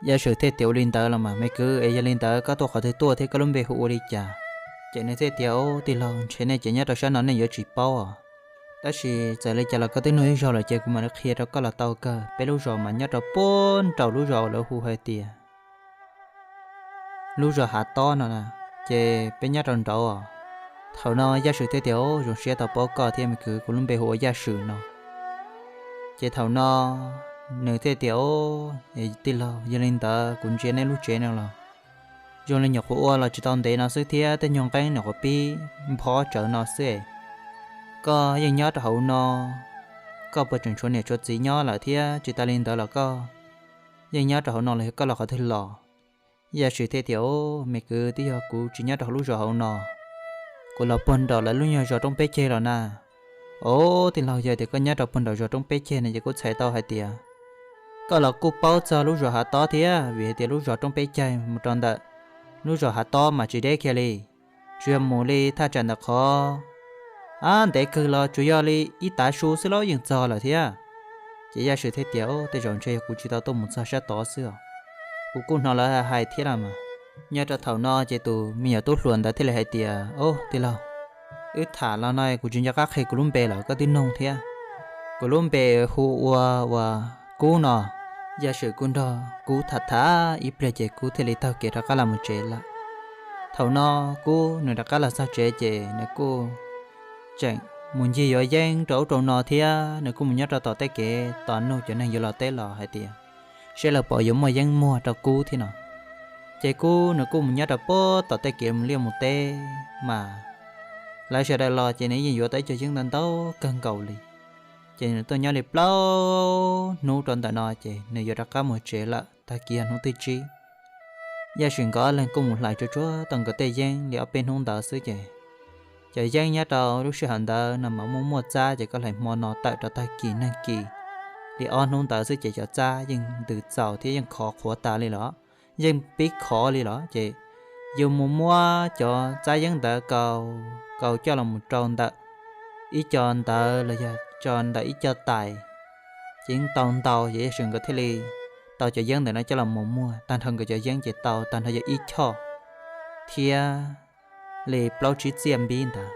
Yaj Swm thiaj tias, Ua li ntawd los mas me kwv, es yog li ntawd koj tuaj qhov twg tuaj thiab koj lub npe hu ua li cas? Ces nws thiaj tias, Ob tij laug, ntshe nej ces nyob rau sab no nej yuav tsis paub os. Tab sis txawm li cas los koj twb nug ib zaug lawm ces kuv mam li qhia rau koj los tau kawg. Peb lub zos mas nyob rau puag nraum lub zos lawv hu hais tias lub zos Hav Tob no na, ces peb nyob rau nraud os. Thaum no Yaj Swm thiaj tias, Ub, zoo siab tau paub koj thiab me kwv, kuv lub npe hu ua Yaj Swm no. Ces thaum no nws thiaj tias, Ub, tij laug, yog li ntawd kuv ntsia nej lub tsev no los zoo li nyuam qhuav ua los tsis tau ntev no xwb thiab tej nyuag nqeeb nyuam qhuav pib nphob tsawv no xwb. Koj yeej nyob rau hauv no, koj puas tseem tshuav niam tshuav txiv nyob lawm thiab? Tsis tas li ntawd los koj yeej nyob rau hauv no los yog koj los qhov twg los? Yaj Swm thiaj tias, Ub, me kwv, twb yog kuv tsis nyob rau hauv lub zos hauv no, kuv los puag nraum lawv lub nyuag zos roob peb ceg los na. Ub, tij laug, yog tias koj nyob rau puag nraum zos roob peb ceg no ces kuj txhais tau hais tias koj los kuj paub txog lub zos hav tob thiab, vim hais tias lub zos roob peb ceg mus rau ntawm lub zos hav tob mas tsis deb kiag li, tsuas yog mus li thaj tsam ntawm qhov, ab, ntev kawg los tsuas yog li ib tav su xwb los yeej txog lawm thiab. Ces Yaj Swm thiaj tias, Ub, tej zaum ntshe yog kuv tsis tau tuaj mus txog sab tod xwb os, kuv kuj hnov lawv hais thiab los mas. Nyob rau thaum no ces tus me nyuam tub hluas ntawd thiaj li hais tias, Ub, tij laug, wb tham los no kuv tsis nco qab qhia kuv lub npe lawm, koj twb noog thiab. Kuv lub npe hu ua, ua Kub no. Yaj Swm kuj nrog Kub tham tham ib pliag ces Kub thiaj li taug kev rov qab los mus tsev lawm. Thaum no Kub nws rov qab los txog tsev ces nws kuj tseem mus ncig yuav yeeb rau ub rau no thiab nws kuj mus nyob rau tom tej kev tos nug cov neeg yuav los teb los hais tias saib lawv puas yuav muaj yeeb muag rau Kub thiab no. Ces Kub nws kuj mus nyob rau puag tom tej kev mus liaj mus teb mas lawv sawv daws los ces nws yeej yuav tau ib co yeeb ntau ntau kawg nkaus li. Ces nws tuaj nyob li plaub hnub rau ntawm no ces nws yuav rov qab mus tsev lawm, tag kis yog hnub thib tsib. Yaj Swm nkawd ob leeg kuj mus hlais tsuag tsuag tau nkawd tej yeeb li ob peb hnub ntawd xwb ces cov yeeb nyob rau lub sij hawm ntawd no mas muaj muaj txab ces koj hlais hmo no tawm rau tag kis neeg kis li ob hnub ntawd xwb ces cov txab yeej ntws txaus thiab yeej khov qhuav tas li los, yeej pib khov li los ces yus mus muab cov txab yeeb ntawd kaus kaus coj los mus rau ntawm ib co ntawv los yog tso ntawm ib co tais, ces yeej tau ntau ces Yaj Swm nkawd thiaj li tau cov yeeb ntawm no coj los mus muag. Tag nrho nkawd cov yeeb ces tau tag nrho yog ib choj thiab li plaub tsib txiaj npib ntawd,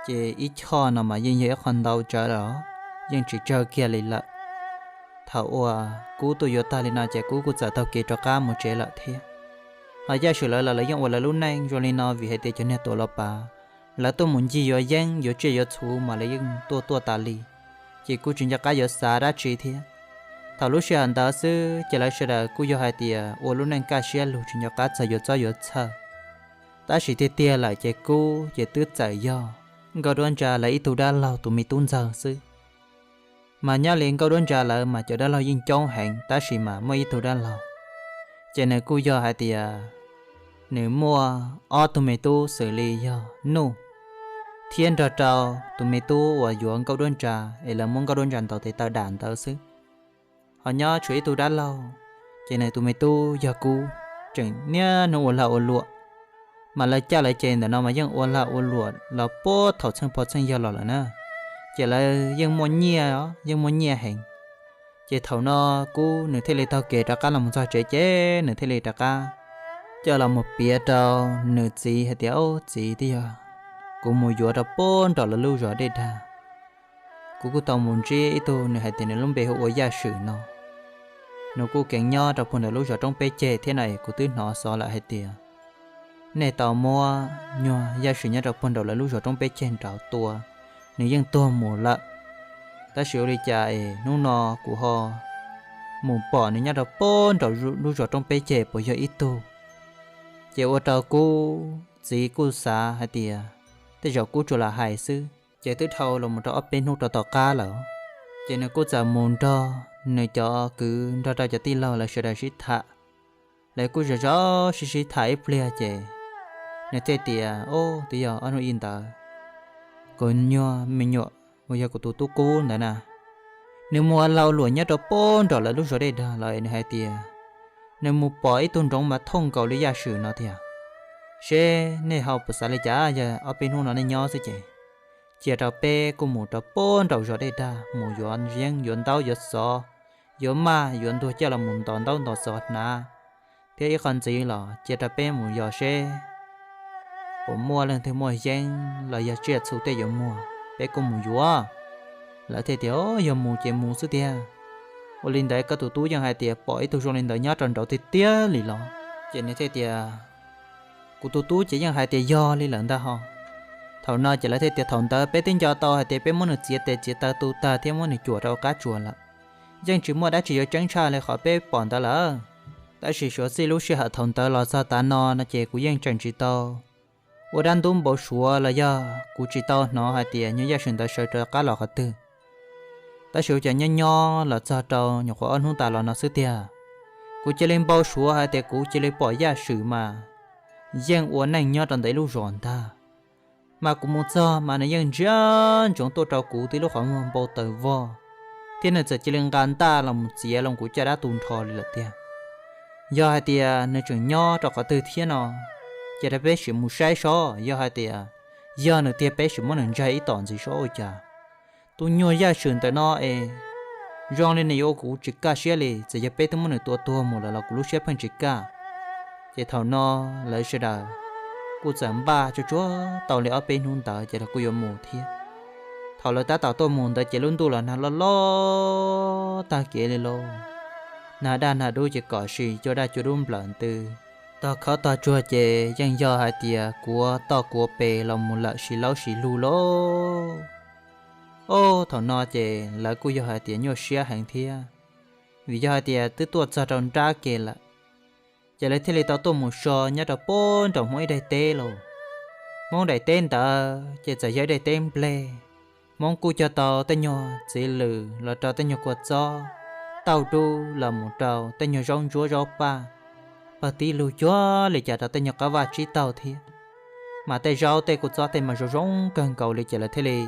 ces ib choj no mas yeej yog ib qho ntau tsawv los yeej tsis tsawg kiag li lawm. Thaum uas Kub tuaj yuav tag li no ces Kub kuj txawm taug kev rov qab mus tsev lawm thiab. Ho Yaj Swm lawv los lawv yeej ua lawv lub neej zoo li no vim hais tias cov niag tuam los pav lawv tuaj mus ncig yuav yeeb yuav tsiaj yuav txhu mas lawv yeej tuaj tuaj tas li, ces kuj tsis nco qab yuav xav dab tsi thiab. Thaum lub sij hawm ntawd xwb ces lawv sawv daws kuj yog hais tias ua lub neej kaj siab lug tsis nco qab txog yuav txob yuav txhawj. Tab sis tiag tiag lawm ces Kub ces twb txawm yog Nkauj Duab Ntsa lawv ib tug dab laug tus me tub ntxawg xwb. Mas nyob li Nkauj Duab Ntsa lawv mas cov dab laug yeej coob heev tab sis mas muaj ib tug dab laug, ces nws kuj yog hais tias nws muaj ob tug me tub xws li yog Nuj thiab nrog rau tus me tub uas yuav Nkauj Duab Ntsa es lawv muab Nkauj Duab Ntsa ntaus tes taw dam ntawd xwb. Ho nyob tshuav ib tug dab laug, ces nws tus me tub yog Kub, tseem niaj hnub ua lag ua luam. Mas lawv caj lawv ces ntawm no mas yeej ua lag ua luam los puag thaum txheej pog txheej yawg los lawm na, ces lawv yeej muaj nyiaj os, yeej muaj nyiaj heev. Ces thaum no Kub nws thiaj li taug kev rov qab los mus txog tsev ces nws thiaj li rov qab coj los mus piav rau nws txiv hais tias, Au txiv, twb yog kuv mus yuav rau puag nraum lawv lub zos Dej Dag, kuv kuj tau mus ntsib ib tug nws hais tias nws lub npe hu ua Yaj Swm no. Nws kuj kheev nyob rau puag nraum lub zos Roob Peb Ceg thiab no es kuv twb hnov xov lawm hais tias nej tau muab nyuag Yaj Swm nyob rau puag nraum lawv lub zos Roob Peb Ceg nraud tua, nws yeej tuag mus lawm. Tab sis ua li cas es hnub no kuv ho mus pom nws nyob rau puag nraum lub zos Roob Peb Ceg puas yog ib tug? Ces ua rau Kub txiv kuj xav hais tias tej zaum Kub tsuas lam hais xwb. Ces twb dhau los mus rau ob peb hnub rau tom qab lawm, ces nws kuj txawm mus nrog nws cov kwv nrog rau cov tij laug lawv sawv daws sib tham. Lawv kuj zov zov sib sib tham ib pliag ces nws thiaj tias, Au, twb yog ob hnub ib ntawd kuv nyuag me nyuam uas yog kuv tus tub Kub ntawd na, nws mus ua lag luam nyob rau puag nraum lawv lub zos Dej Dag los nws hais tias nws mus pom ib tug nroov mas thooj nkaus li Yaj Swm no tiag. Seb nej ho puas xav li cas, yog ob peb hnub no nej nyob xwb ces cia rau peb kuj mus rau puag nraum zos Dej Dag mus yuav yeeb yuav ntaub yuav xov, yuav maj yuav ntuag coj los mus ntos ntaub ntos xov hnav, thiab ib qho ntxiv los cia rau peb mus yos seb puas muaj leej twg muaj yeeb los yog tsiaj txhu tej yuav muag peb kuj mus yuav. Lawv thiaj tias, Yog mus ces mus xwb tiag. Ua li ntawd koj tus tub yeej hais tias pom ib tug zoo li ntawd nyob rau nraud tiag tiag li los? Ces nws thiaj tias, Kuv tus tub ces yeej hais tias yog li lawm ntag ho. Thaum no ces lawv thiaj tias thaum ntawd peb twb nco tau hais tias peb muab nws txiav tes txiav taw tu tag thiab muab nws cuam rau qab tsuas lawm, yeej tsis muaj dab tsi yuav tseeb tshaj li qhov peb pom ntawd lawm. Tab sis suav txij lub sij hawm thaum ntawd los txog tav no no ces kuv yeej tseem tsis tau ua dab ntub npau suav los yog kuv tsis tau hnov hais tias nyuag Yaj Swm ntawd sawv rov qab los qhov twg. Tab sis ua cas nyob nyob los txog rau nyuam qhuav ob hnub tas los no xwb tiag, kuv cia li npau suav hais tias kuv cia li pom Yaj Swm mas yeej ua neej nyob rau ntawm ib lub zos ntag. Mas kuv mus txog mas nws yeej ntsia ntsoov tuaj rau kuv tib lub qhov muag npau taws vog, thiab nws txawm cia li nqa ntaj los mus txiav lo kuv caj dab tu nrho li lawm tiag. Yog hais tias nws tseem nyob rau qhov twg thiab no, ces rau peb sim mus saib sob, yog hais tias yog nws tiag peb sim muab nws ntsaig ib tom ntxiv sob ua cas. Tus nyuag Yaj Swm ntawm no es zoo li nws yuav ua kuv tsis kaj siab li, txawm yog peb twb muab nws tua tuag mus lawm los kuv lub siab pheej tsis kaj. Ces thaum no lawv sawv daws kuj txawm npaj tsuag tsuag tau li ob peb hnub ntawd ces lawv kuj yuav mus thiab. Thaum lawv tab tom tuaj mus ntawd ces lub ntuj los nag loj loj tag kev li lauj. Nag daj nag dub ces kom sis cua daj cua dub nplawm ntws. Tog khawb tog tsuag ces yeej yog hais tias kuav toj kuav pes los mus lawm sis laub sis lug lauj. Ob thaum no ces lawv kuj yog hais tias nyuaj siab heev thiab, vim yog hais tias twb tuaj txog rau nrab ke lawm, ces lawv thiaj li tau tuaj mus so nyob rau puag nraum Hmoob ib daim teb lauj. Hmoob daim teb ntawd ces txawm yog ib daim teb nplej. Hmoob kuj cog tau tej nyuag txiv lws los rau tej nyuag kua txob, tauj dub los mus rau tej nyuag zaub ntsuab zaub paj, pawg tib lug cuag li cas rau tej nyuag qab vaj tsib taug thiab. Mas tej zaub tej kua txob tej mas zoo zoo kawg nkaus li ces lawv thiaj li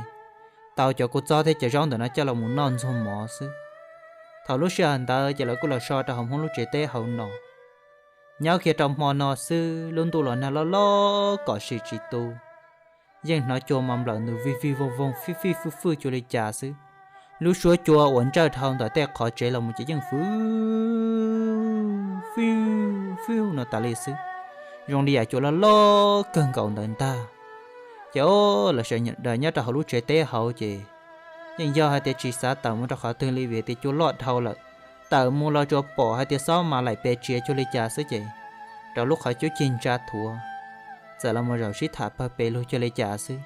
tau cov kua txob thiab cov zaub ntawm no coj los mus noj ntxuag mov xwb. Thaum lub sij hawm ntawd ces lawv kuj los so rau hauv Hmoob lub tsev teb hauv no. Nyob kiag rau hmo no xwb lub ntuj los nag loj loj kom sis tsis tu, yeej hnov cua mas nplawm ntws vij vij voog voog fij fij fwj fwj cuag li cas xwb. Lub suab cua uas ntsawj dhau ntawm tej qhov tsev los mus ces yeej fwj fwj fwj no tas li xwb, zoo li yam cua loj loj kawg nkaus ntawd ntag. Ces o, lawv sawv daws nyob rau hauv lub tsev teb hauv ces yeej yog hais tias tsis xav tawm mus rau qhov twg li vim tias cua loj dhau lawm. Tawm mus los tsuas pom hais tias xob mas laim pes tsiav cuag li cas xwb ces rau lub qhov cub cig ntsa thuav, txawm los mus zaum sib tham pawg pes lug cuag li cas xwb.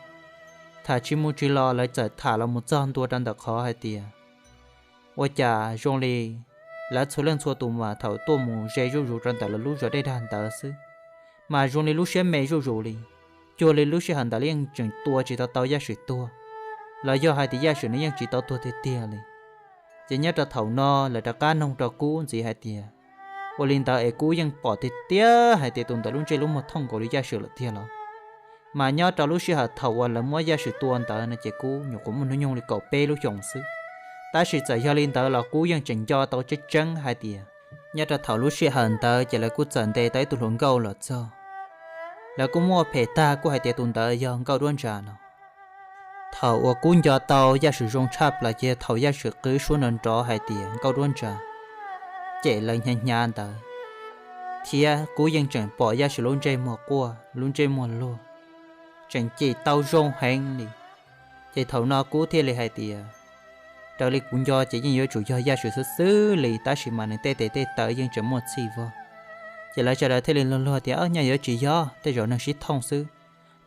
Tham tsis mus tsis los lawv txawm tham los mus txog ntua rau ntawm qhov hais tias ua cas zoo li lawv txhua leej txhua tus mas thaum tuaj mus ze zuj zus rau ntawm lawv lub zos dej dag ntawd xwb, mas zoo li lub siab me zuj zus li, cuag li lub sij hawm ntawd li yeej tseem tua tsis tau tau Yaj Swm tuag, los yog hais tias Yaj Swm nws yeej tsis tau tuag tiag tiag li. Ces nyob rau thaum no lawv rov qab noog rau Kub ntxiv hais tias, ua li ntawd es Kub yeej pom tiag tiag hais tias tus ntawd lub ntsej lub muag thooj nkaus li Yaj Swm lawm tiag los? Mas nyob rau lub sij hawm thaum uas lawv muab Yaj Swm tua ntawd no ces Kub nyuam qhuav muaj hnub nyoog li kaum peb lub xyoos xwb. Tab sis txawm yog li ntawd los Kub yeej tseem nco tau tseeb tseeb hais tias nyob rau thaum lub sij hawm ntawd ces lawv kuj txawm ntes tau ib tug hluas nkauj los txog. Lawv kuj muaj phem tag kuj hais tias tus ntawd yog Nkauj Duab Ntsa no. Thaum uas Kub nco tau Yaj Swm zoo tshaj plaws ces thaum Yaj Swm qw suab nrov nrov hais tias Nkauj Duab Ntsa, ces lawv hnyav hnyav ntawd, thiab Kub yeej tseem pom Yaj Swm lub ntsej muag quaj lub ntsej muag luag, tseem cem tau zoo heev li. Ces thaum no Kub thiaj li hais tias, raws li kuv nco ces yeej yuav tsum yog Yaj Swm xwb xwb li, tab sis mas nws tej tes tej taw yeej tseem muaj txhij vog. Ces lawv sawv daws thiaj li luag luag tias, nyob yuav tsis yog, tej zaum neeg sib thooj xwb,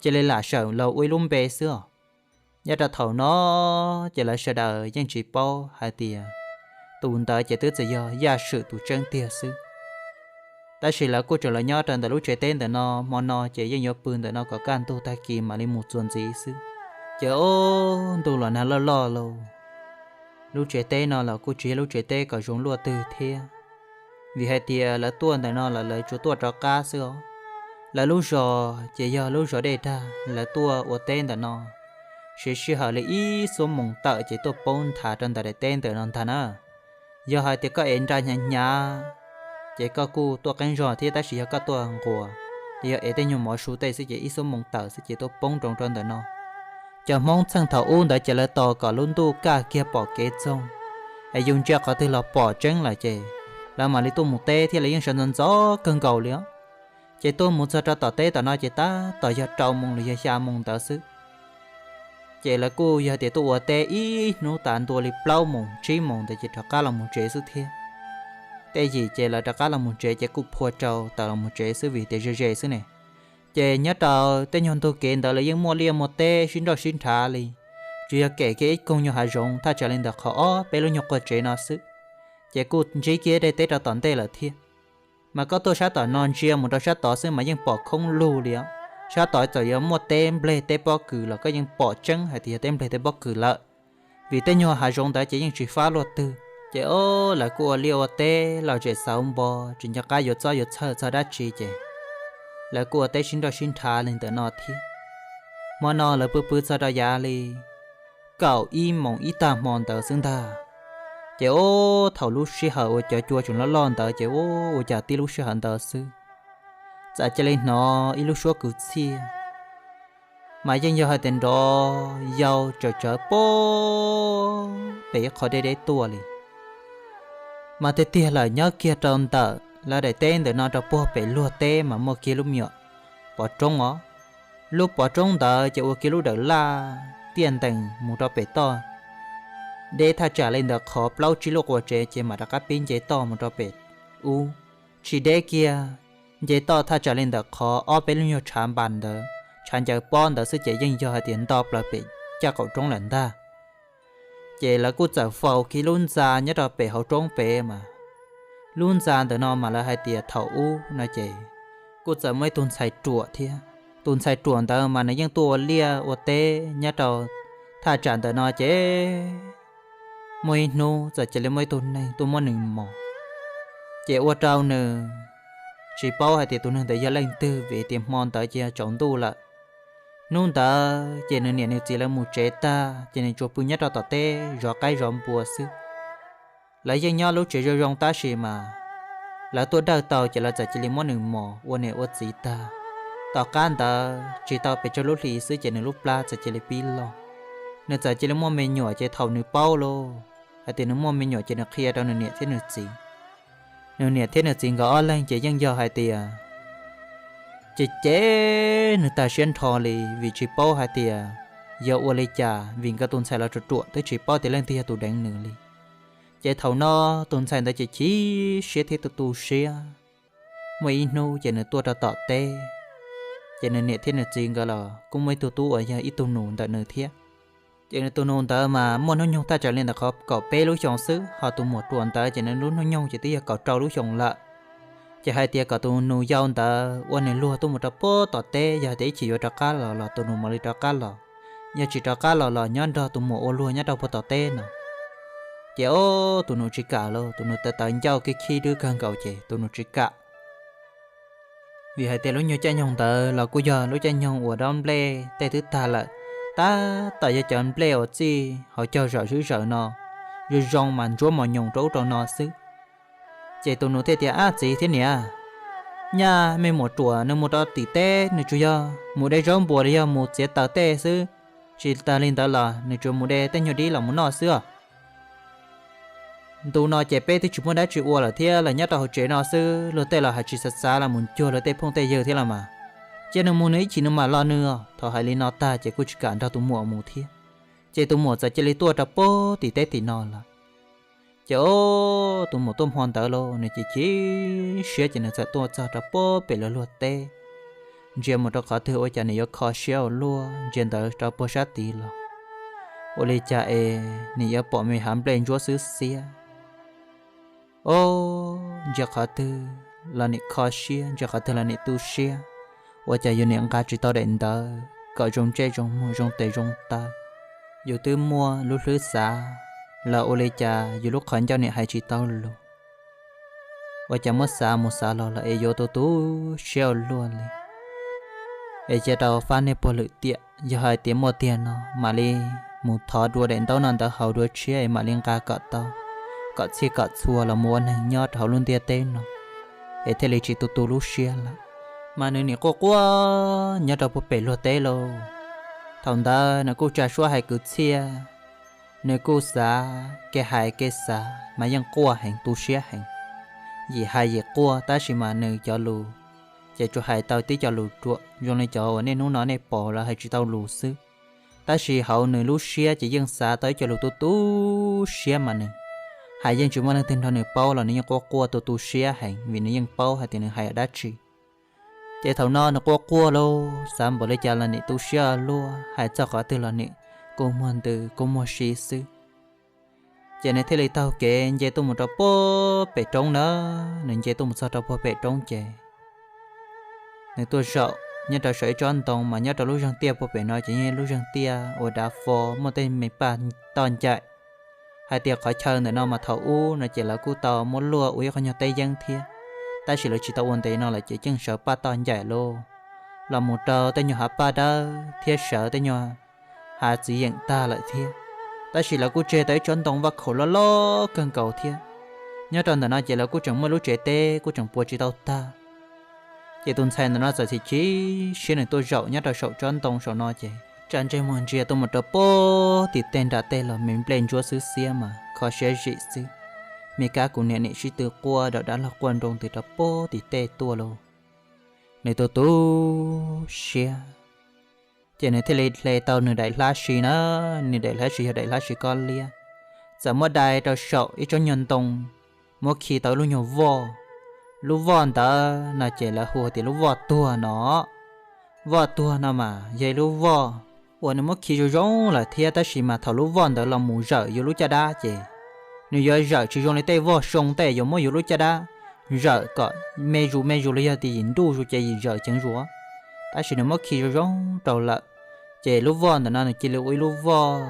cia li lam sawm los ua ib lub npe xwb os. Nyob rau thaum no ces lawv sawv daws yeej tsis paub hais tias tus ntawd ces twb txawm yog Yaj Swm tus tseeb tiag xwb. Tab sis lawv kuj tseem los nyob rau ntawm lub tsev teb ntawm no, hmo no ces yeej yuav pw ntawm no kom kaj ntug tag kis mam li mus txuas ntxiv xwb. Ces o, ntuj los nag loj loj lauj. Lub tsev teb no los kuj tsis yog lub tsev teb kom zoo luaj twg thiab, vim hais tias lawv tuaj ntawm no los lawv tsuas tuaj rov qab xwb os. Lawv lub zos ces yog lub zos dej dag, lawv tuaj ua teb ntawm no siv sij hawm li ib xuab moos tawm ces tuaj poob nthav rau ntawm daim teb ntawm no ntag na. Yog hais tias koj ev nra hnyav hnyav ces koj kuj tuaj qeeb zog thiab, tab sis yog koj tuaj nquas, yog ev tej nyuag mov su tej xwb ces ib xuab moos tawm xwb ces tuaj poob nroo rau ntawm no. Cov Hmoob txheej thaum ub ntawd ces lawv tos kom lub ntuj kaj kiag pom kev txoog, es yus ntsia qhov twg los pom tseeb lawm ces lawv mam li tuaj mus teb thiab, lawv yeej sawv ntxov ntxov kawg nkaus li os. Ces tuaj mus txog rau tom teb tom no ces tab tom yog rau moos los yog xya moos ntawd xwb. Ces lawv kuj yog tias tuaj ua teb ib hnub tas ntua li plaub moos tsib moos ntawd ces rov qab los mus tsev xwb thiab. Tej yim ces lawv rov qab los mus tsev ces kuj phua rau tawm los mus tsev xwb vim tias ze ze xwb ne. Ces nyob rau tej nyuag ntug kev ntawd los yeej muaj liaj muaj teb sib nrauj sib nrhav li, tsuas yog kem kiag ib koog nyuag hav zoov thaj tsam li ntawm qhov ob peb lub nyuag quas tsev no xwb. Ces kuj ntsib kiag dej teb rau tom ntej lawm thiab. Mas koj tuaj sab tom no ntsia mus rau sab tod xwb mas yeej pom khoob lug li os. Sab tod txawm yuav muaj teb nplej teb pob kws los koj yeej pom tseeb hais tias yog teb nplej teb pob kws lawm, vim tej nyuag hav zoov ntawd ces yeej tsis fab luaj twg. Ces o, lawv kuj ua liaj ua teb los zem xauv npo, tsis nco qab yuav txob yuav txhawj txog dab tsi ces lawv kuj ua teb sib nrauj sib nrhav li ntawm no thiab. Hmo no lawv pw pw txog rau yav li kaum ib moos ib tag hmo ntawd xwb ntag. Ces o, thaum lub sij hawm uas cov cua tseem loj loj ntawd ces o, ua cas tib lub sij hawm ntawd xwb txawm cia li hnov ib lub suab kwv txhiaj, mas yeej yog hais tias nrov yau tsawv tsawv puag pem ib qho deb deb tuaj li. Mas tiag tiag lawm nyob kiag rau ntawm lawv daim teb ntawm no rau puag pem luag teb mas muaj kiag lub me nyuam pov roob os. Lub pov roob ntawd ces ua kiag lub dawm laj tiaj ntees mus rau pem toj deb thaj tsam li ntawm qhov plaub tsib lub quas tsev ces mam rov qab pib nce toj mus rau pem ub. Tsis deb kiag, nce toj thaj tsam li ntawm qhov ob peb lub nyuag tshav npas ntawd, tshav ncaws pob ntawd xwb ces yeej yog hais tias nto plaws pem caj qaum roob lawm ntag. Ces lawv kuj txawm faus kiag lub ntxa nyob rau pem hauv roob pem mas, lub ntxa ntawm no mas lawv hais tias thaum ub no ces kuj txawm muaj ib tug ntxhais ruam thiab. Tus ntxhais ruam ntawd mas nws yeej tuaj ua liaj ua teb nyob rau thaj tsam ntawm no ces muaj ib hnub txawm cia li muaj ib tug neeg tuaj muab nws mos, ces ua rau nws tsis paub hais tias tus neeg ntawd yog leej twg vim tias hmo ntawd ces yog tsaus ntuj lawm. Hnub ntawd ces nws niam nws txiv lawv mus tsev tag ces nws tsuas pw nyob rau tom teb zov qaib zov npua xwb. Lawv yeej nyob lub tsev zoo zoo tab sis mas lawv tuaj dawj tau ces lawv txawm cia li muab nws mos ua niam ua txiv tag. Tom qab ntawd tsis tau pes tsawg lub hlis xwb ces nws lub plab txawm cia li pib loj. Nws txawm cia li muaj me nyuam ces thaum nws paub lauj hais tias nws muaj me nyuam ces nws qhia rau nws niam thiab nws txiv. Nws niam thiab nws txiv nkawd ob leeg ces yeej yog hais tias ces ces nws tag siab nrho li vim tsis paub hais tias yog ua li cas vim nkawd tus ntxhais los ruam ruam twb tsis paub tias leej twg yog tus deev nws li. Ces thaum no tus ntxhais ntawd ces chim siab thiab tu tu siab. Muaj ib hnub ces nws tuaj rau tom teb, ces nws niam thiab nws txiv nkawd los kuj muaj ib tug tub uas yog ib tug nus ntawm nws thiab. Ces nws tus nus ntawd mas muaj hnub nyoog thaj tsam li ntawm qhov kaum peb lub xyoos xwb, ho tus muam ruam ntawd ces nws lub hnub nyoog ces twb yog kaum rau lub xyoos lawm. Ces hais tias kom tus nus yau ntawd ua nws luag tuaj mus rau puag tom teb, yog hais tias ib chim yuav rov qab los los tus nus mam li rov qab los, yog tsis rov qab los los nyob nrog tus muam ua luag nyob rau puag tom teb no. Ces o, tus nus tsis kam lauj, tus nus tawv tawv ncauj khib khib dub kawg nkaus ces tus nus tsis kam. Vim hais tias lub nyuag caij nyoog ntawd los kuj yog lub caij nyoog uas dob nplej tej twb tag lawm, tab tom yog cov nplej uas txij hauv caug zawm swb zawm no, zoo zoo mas ntsuab mos nyoos rau ub rau no xwb. Ces tus nus thiaj tias, Ab txiv thiab niam, nyaj me muam ruam nws mus rau tim teb nws tsuas yog mus de zaub npua los yog mus txiav taws tej xwb, tsis tas li ntawd los nws tsuas mus de tej nyuag dib los mus noj xwb os. Ntu no ces peb twb tsis muaj dab tsi ua lawm thiab los nyob rau hauv tsev no xwb, luag tej los hais tsis xav xav los mus cuag luag tej phooj tej ywg thiab los mas. Cia nws mus nws ib chim nws mam los nws os. Thaum hais li no tag ces kuj tsis kam nrog tus muam mus thiab. Ces tus muam txawm cia li tuaj rau puag tim teb tim no lawm. Ces o, tus muam tuaj hmo ntawd los nws chim chim siab ces nws txawm tuaj txog rau puag pem lawv luag teb. Ntsia mus rau qhov twg ua cas nws yuav kho siab ua luaj, ntsia ntawd rau puag sab tid los ua li cas es nws yuav pom me hav nplej ntsuab xwb xiab. O, ntsia qhov twg los nim kho siab, ntsia qhov twg los nim tu siab. Ua cas yus nim nqa tsis tau daim ntawv kom zoo ntsej zoo muag zoo tes zoo taw? Yus twb muaj lub hlwb xav los ua li cas yus lub qhov ncauj nim hais tsis tau lus? Ua cas muab xav mus xav los los es yuav tu tu siab ua luaj li. Es cia rau fab niag puag lwm tiam, yog hais tias muaj tiag no mam li mus thov dua daim ntaub no ntawv haus dua tshiab es mam li nqa kom tau, kom txhij kom txhua los mus ua neeg nyob rau hauv lub ntiaj teb no, es thiaj li tsis tu tu lub siab lawm. Mas nws nim quaj quaj nyob rau puag pem luag teb lauj. Thaum ntawd nws kuj tsa suab hais kwv txhiaj, nws kuj xav kev hais kev xav mas yeej quaj heev tu siab heev, yim hais yim quaj tab sis mas nws cov lus ces tsuas hais tau tib co lus ruam zoo li cov uas nej hnub no nej pom lawv hais tsis tau lus xwb. Tab sis hauv nws lub siab ces yeej xav tau ib co lus tu tu siab mas nws hais yeej tsis muaj leej twg nrog nws paub los nws yeej quaj quaj tu tu siab heev vim nws yeej paub hais tias nws hais dab tsi. Ces thaum no nws quaj quaj lauj, xav npaum li cas los nim tu siab luaj, hais txog qhov twg los nim kua muag ntws kua muag si xwb. Ces nws thiaj li taug kev nce tuaj mus rau puag pem roob na. Nws nce tuaj mus txog rau puag pem roob ces nws tuaj zaum nyob rau saum ib tsob ntoo, mas nyob rau lub zeeg tiaj puag pem no ces yeej lub zeeg tiaj ua dav fo muaj tej me paj toj ncaim. Hais tias qhov chaw ntawm no mas thaum ub no ces lawv kuj tau muab luaj ua ib qho nyuag teb yeeb thiab, tab sis lawv tsis tau ua ntev no lawm ces yeej sawv paj toj ncaim los, los mus rau tej nyuag hav paj dawb thiab sawv tej nyuag hav txiv yeem tag lawm thiab. Tab sis lawv kuj tseg tau ib tsob ntoo vaj khaum loj loj kawg nkaus thiab. Nyob rau ntawm no ces lawv kuj tseem muaj lub tsev teb kuj tseem puas tsis tau tag. Ces tus ntxhais ntawm no txawm chim chim siab nws tuaj zaum nyob rau saum tsob ntoo saum no ces tsa ntsej muag ntsia tuaj mus rau puag tim tej nram tej los me nplej ntsuab xwb xiab mas kho siab zim xwb. Me kab kuv niam nim sib tw quaj dam dab los quaj nroo ntws rau puag tim tej tuaj lauj. Nws tu tu siab, ces nws thiaj li hle tau nws daim hlab si na. Nws daim hlab si yog daim hlab si kob liab, txawm muab dai rau saum ib tsob nyuag ntoo, muab khi tau ib lub nyuag voj. Lub voj ntawd no ces lawv hu tias lub voj tuag no. Voj tuag no mas yog ib lub voj uas nws muab khi zoo zoo lawm thiab, tab sis mas thaum lub voj ntawd los mus zawm yus lub caj dab ces nws yuav zawm tsis zoo li tej voj soo tej yuav muab yus lub caj dab zawm kom me zus me zus los yog tias yim nruj zus ces yim zawm ceev zus. Tab sis nws muab khi zoo zoo rau lawm, ces lub voj ntawm no nws cia li ua ib lub voj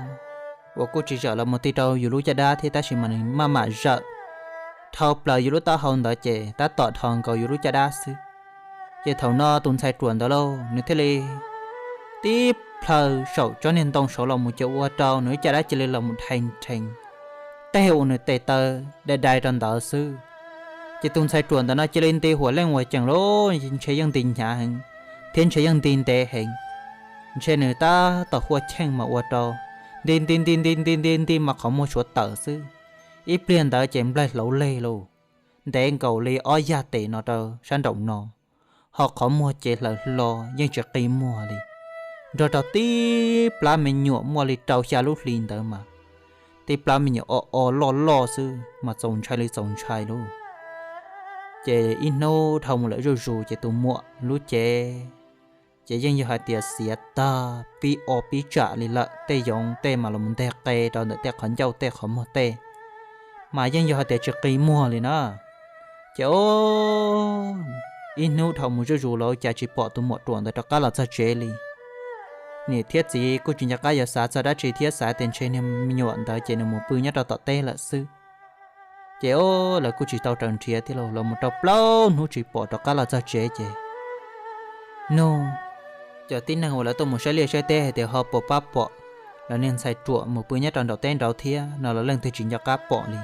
uas kuj tsis zawm los mus ti rau yus lub caj dab thiab, tab sis mas nws maj mam zawm dhau plaws yus lub taub hau ntawd ces tab tom dhos nkaus yus lub caj dab xwb. Ces thaum no tus ntxhais ruam ntawd lauj, nws thiaj li tib plhaw saum tsob niag ntoo saud los mus ces ua rau nws lub caj dab cia li los mus dhee rhees, tej uas nws tes taw dai dai rau ntawd xwb. Ces tus ntxhais ruam ntawd no cia li nti huam leej huam ceem lauj, ntshe yeej nti hnyav heev thiab ntshe yeej nti ntev heev. Ntshe nws tab tom huaj cheej mas ua rau nti nti nti nti nti nti nti mas qhov muag suav tawm xwb. Ib pliag ntawd ces nplaig hlauv leg lauj, ntev nkaus li ob yag tes no rau sab nraum no, ho qhov muag ces hlaws hlo yeej tsis qi muag li, nrog rau tib plab me nyuam muaj li rau xya lub hli ntawd mas tib plab me nyuam o o loj loj xwb mas txaus ntshai li txaus ntshai lauj. Ces ib hnub dhau mus lawm zuj zus ces tus muam lub cev ces yeej yog hais tias xiav tag pib o pib tsam li lawm, tej yoov tej mas los mus nteg qe rau ntawm tej qhov ncauj tej qhov muag tej mas yeej yog hais tias tsis qi muag li na. Ces o, ib hnub dhau mus zuj zus los cas tsis pom tus muam ruam ntawd rov qab los txog tsev li. Niam thiab txiv kuj tsis nco qab yuav xav txog dab tsi thiab xav tias ntshe niag me nyuam ntawd ces nws mus pw nyob rau tom teb lawm xwb. Ces o, lawv kuj tsis tau raws nrhiav thiab lauj, los mus rau plaub hnub tsis pom rov qab los txog tsev ces nug cov tib neeg uas lawv tuaj mus saib liaj saib teb hais tias ho puas pab pom lawv niag ntxhais ruam mus pw nyob rau nraum teb nraud thiab no los leej twg tsis nco qab pom li.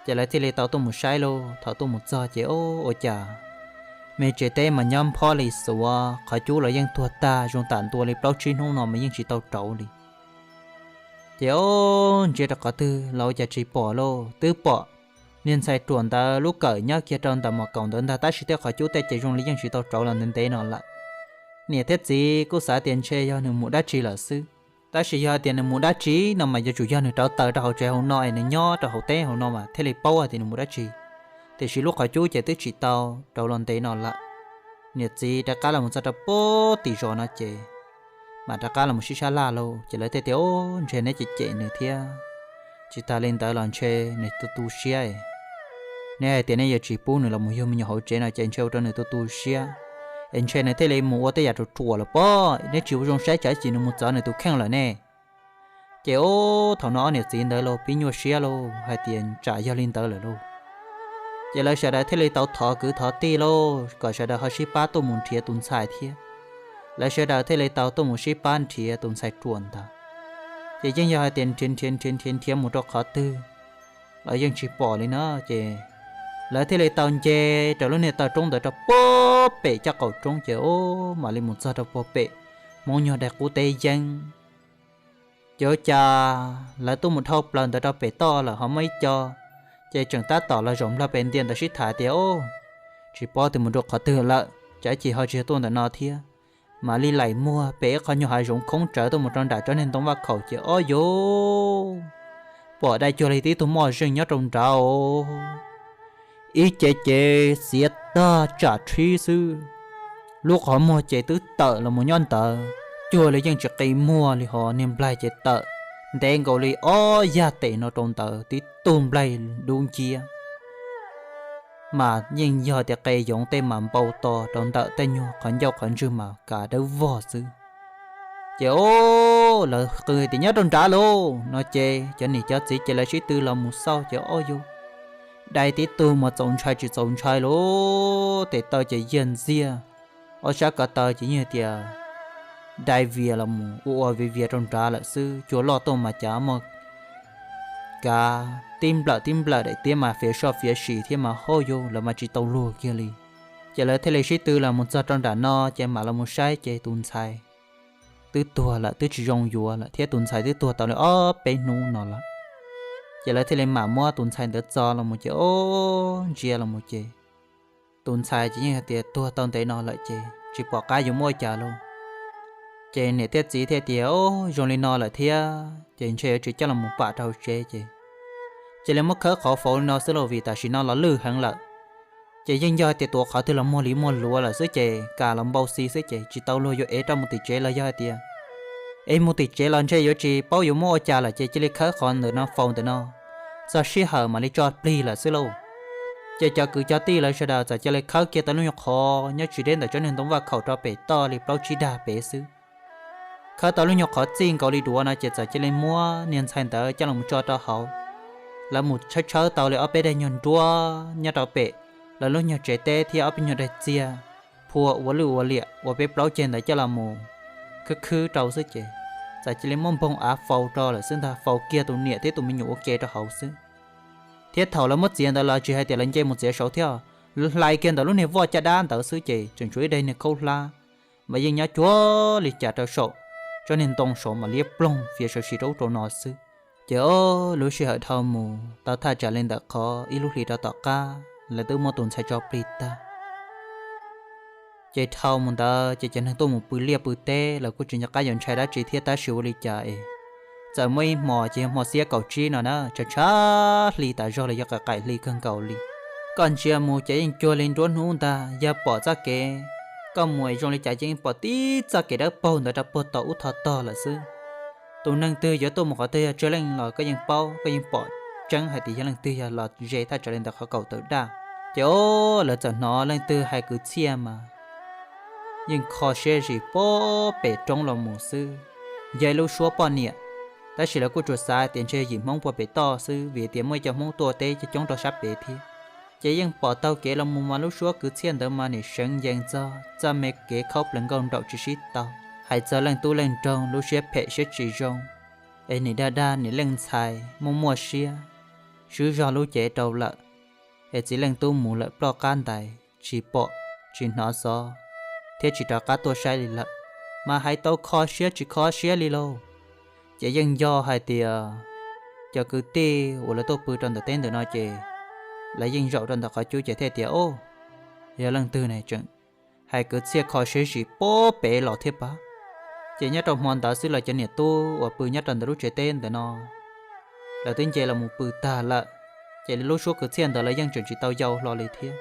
Ces lawv thiaj li tau tuaj mus saib lauj, thaum tuaj mus txog ces o, ua cas me tsev teb mas nyob phob li xuav, qhov cub los yeej tuag tag zoo tam ntua li plaub tsib hnub no mas yeej tsis tau rauv li. Ces o, ntsia rau qhov twg los ua cas tsis pom lauj, twb pom niag ntxhais ruam ntawd lub kawm nyob kiag rau ntawm mos kaum ntawd ntag, tab sis tej qhov cub tej ces zoo li yeej tsis tau rauv los ntev ntev no lawm. Niam thiab txiv kuj xav tias ntshe yog nws mus dab tsi lawm xwb, tab sis yog hais tias nws mus dab tsi no mas yuav tsum yog nws rauv taws rau hauv tsev hauv no es nws nyob rau hauv teb hauv no mas thiaj li paub hais tias nws mus dab tsi. Tiam sis lub qhov cub ces twb tsis tau rauv los ntev no lawm. Niam txiv rov qab los mus txog rau puag tim zos no ces mam rov qab los mus sib sab laj lauj, ces lawv thiaj tias, o, ntshe neb cem cem nws thiab, tsis tas li ntawd los ntshe nws tu tu siab. Neb hais tias neb yuav tsis pub nws los mus yug me nyuam hauv tsev no ces ntshe ua rau nws tu tu siab, es ntshe nws thiaj li mus ua tej yam ruam ruam lawm pob, neb tsis ua zoo saib tsam ib chim nws mus txov nws tus kheej lawm ne. Ces o, thaum no ob niam txiv ntawd los pib nyuaj siab lauj, hais tias tsam yog li ntawd lawm lauj. Ces lawv sawv daws thiaj li tau thov kwv thov tij lauj, kom sawv daws ho sib pab tuaj mus nrhiav tus ntxhais thiab. Lawv sawv daws thiaj li tau tuaj mus sib pab nrhiav tus ntxhais ruam ntawd. Ces yeej yog hais tias nrhiav nrhiav nrhiav nrhiav nrhiav mus rau qhov twg los yeej tsis pom li na. Ces lawv thiaj li tau nce raws lub niag taw roob ntawd rau puag pem caj qaum roob ces o, mam li mus txog rau puag pem Hmoob nyuag daim qub teb yeeb. Ces ua cas lawv tuaj mus dhau plaws ntawd rau pem toj lawm ho muaj ib co, ces tseem tab tom los zaum nplog pem ntiaj ntawd sib tham tias, o, tsis paub tias mus rau qhov twg lawm, tsam ib chim ho tsis yog tuaj ntawm no thiab. Mam li laim muag pem ib qho nyuag hav zoov khoob tsawv tuaj mus rau nram tsob niag ntoo vaj khaum ces o yos, pom dai cuag li tib tug moj zeej nyob rau nrad, ib ce cev xiav tag tsam tshib xwb, lub qhov muag ces twb tawm los mus nyob ntawd, cuag li yeej tsis qi muag li, ho niag nplaig ces tawm ntev nkaus li ob yag tes no rau ntawd, tib tug nplaig dub nciab mas yeej yog tias qe yoov tej mas npau to rau ntawm tej nyuag qhov ncauj qhov ntswg mas kav dawb vog xwb. Ces o, lawv qw tias nyob rau nrad lauj no ces cov niam cov txiv ces lawv sib tw los mus xauj ces o yus dai tib tug mas txaus ntshai tsis txaus ntshai lauj, tes taw ces yiag ntxiag, ob sab ko taw ces yeej tias dai vias los mus ua ua vias vias rau nrad lawm xwb. Cua loj tuaj mas cav muaj kav tib nplawm tib nplawm daim tiab mas fiav soj fiav sim thiab mas hauj yus lawv mas tsis tau luag kiag li. Ces lawv thiaj li sib tw los mus txog rau nram no ces mam los mus saib ces tus ntxhais twb tuag lawm, twb tsis zoo yuav lawm thiab tus ntxhais twb tuag tau li ob peb hnub no lawm. Ces lawv thiaj li mam muab tus ntxhais ntawd txo los mus ces o, ntsia los mus ces tus ntxhais ces yeej hais tias tuag tau ntev no lawm ces tsis pom qab yuav muab ua cas lauj. Ces niam thiab txiv thiaj tias o, zoo li no lawm thiab ces ntshe yuav tsis coj los mus pam rau hauv tsev ces cia li muab khawb qhov faus li no xwb lauj, vim tam sim no los lwj heev lawm. Ces yeej yog hais tias tuav qhov twg los muag li muag luav lawm xwb ces kam los npau xi xwb ces tsis tau luag yuav ev rau mus tim tsev los yog hais tias ev mus tim tsev los ntshe yuav tsis paub yuav muab ua cas lawm ces cia li khawb qhov ntawm no faus ntawm no, txog sij hawm mam li tso plig lawm xwb lauj. Ces cov kwv cov tij lawv sawv daws txawm cia li khawb kiag tau lub nyuag qhov nyob tsis deb ntawm tsob niag ntoo vaj khaum rau pem toj li plaub tsib dag pem xwb. Khawb tau lub nyuag qhov txij nkaus li duav no ces txawm cia li muab niag ntxhais ntawd coj los tso rau hauv. Lawv mus tshawb tshawb tau li ob peb daim nyuag nruab nyob rau pem lawv lub nyuag tsev teb thiab ob peb nyuag daim txiag phua ua lwj ua liam ua peb plaub ceg ntawd coj los mus khwb khwb rau xwb ces txawm cia li muab npoog av faus rau lawm xwb ntag, faus kiag tus niam thiab tus me nyuam ua ke rau hauv xwb. Thiab thaum lawv muab txiav ntawd los tsis hais tias lawv nce mus txiav saud thiab, hlais kiag ntawm lub niag voj caj dab ntawd xwb ces tseem tshuav ib daim niag khaub hlab mas yeej nyob cuag li cas rau saum tsob niag ntoo saud mas liab ploog fiav sawv si rau ub rau no xwb. Ces o, lub sij hawm dhau mus tau thaj tsam li ntawm qhov ib lub hlis rau tom qab lawv twb muab tus ntxhais tso plig tag. Ces dhau mus ntawd ces cov neeg tuaj mus pw liaj pw teb los kuj tsis nco qab yuav ntshai dab tsi thiab tab sis ua li cas es txawm muaj ib hmo ces yog hmo xiab kaum tsib no na, tshav tshav hli tas zog los yog qaim qaim hli kawg nkaus li. Koj ntsia mus ces yeej cuag li nruab hnub ntag, yog pom txoj kev, koj mus es zoo li cas ces yeej pom tib txoj kev dawb paug ntawd rau puag tom ub tho tog lawm xwb. Tus neeg twg yuav tuaj mus qhov twg yog tsawg leej los koj yeej paub, koj yeej pom tseeb hais tias yog leej twg yog los ze thaj tsam li ntawm qhov kaum tawm daj. Ces o, lawv txawm hnov leej twg hais kwv txhiaj mas yeej kho siab zis puag pem roob los mus xwb. Yog ib lub suab poj niam, tab sis lawv kuj tsuas xav tias ntshe yim Hmoob puag pem toj xwb vim tias muaj ib co Hmoob tuaj teb coob coob rau sab pem thiab. Ces yeej pom taug kev los mus mas lub suab kwv txhiaj ntawd mas nim seev yees txog txoj me kev khaub plaws nkauj nraum tsis sib tau. Hais txog leej tub leej nraug lub siab phem siab tsis zoo, es nim dag dag nim leej ntxhais muaj muaj siab swb zog lub cev rau lawm, es txiv leej tub mus lawm ploj qab ntais tsis pom tsis hnov xov thiab tsis rov qab tuaj saib li lawm, mas hais tau kho siab tsis kho siab li lauj. Ces yeej yog hais tias cov kwv tij uas lawv tuaj pw rau ntawm teb ntawm no ces lawv yeej zaum rau ntawm qhov cub ces thiaj tias o, yog leej twg ne tseem hais kwv txhiaj kho siab zis puag pem los thiab pab. Ces nyob rau hmo ntawd xwb los cov niam tub uas pw nyob rau ntawm lub tsev teb ntawm no lawv twb nce los mus pw tag lawm. Ces lub suab kwv txhiaj ntawd lawv yeej tseem tsis tau yau hlo li thiab.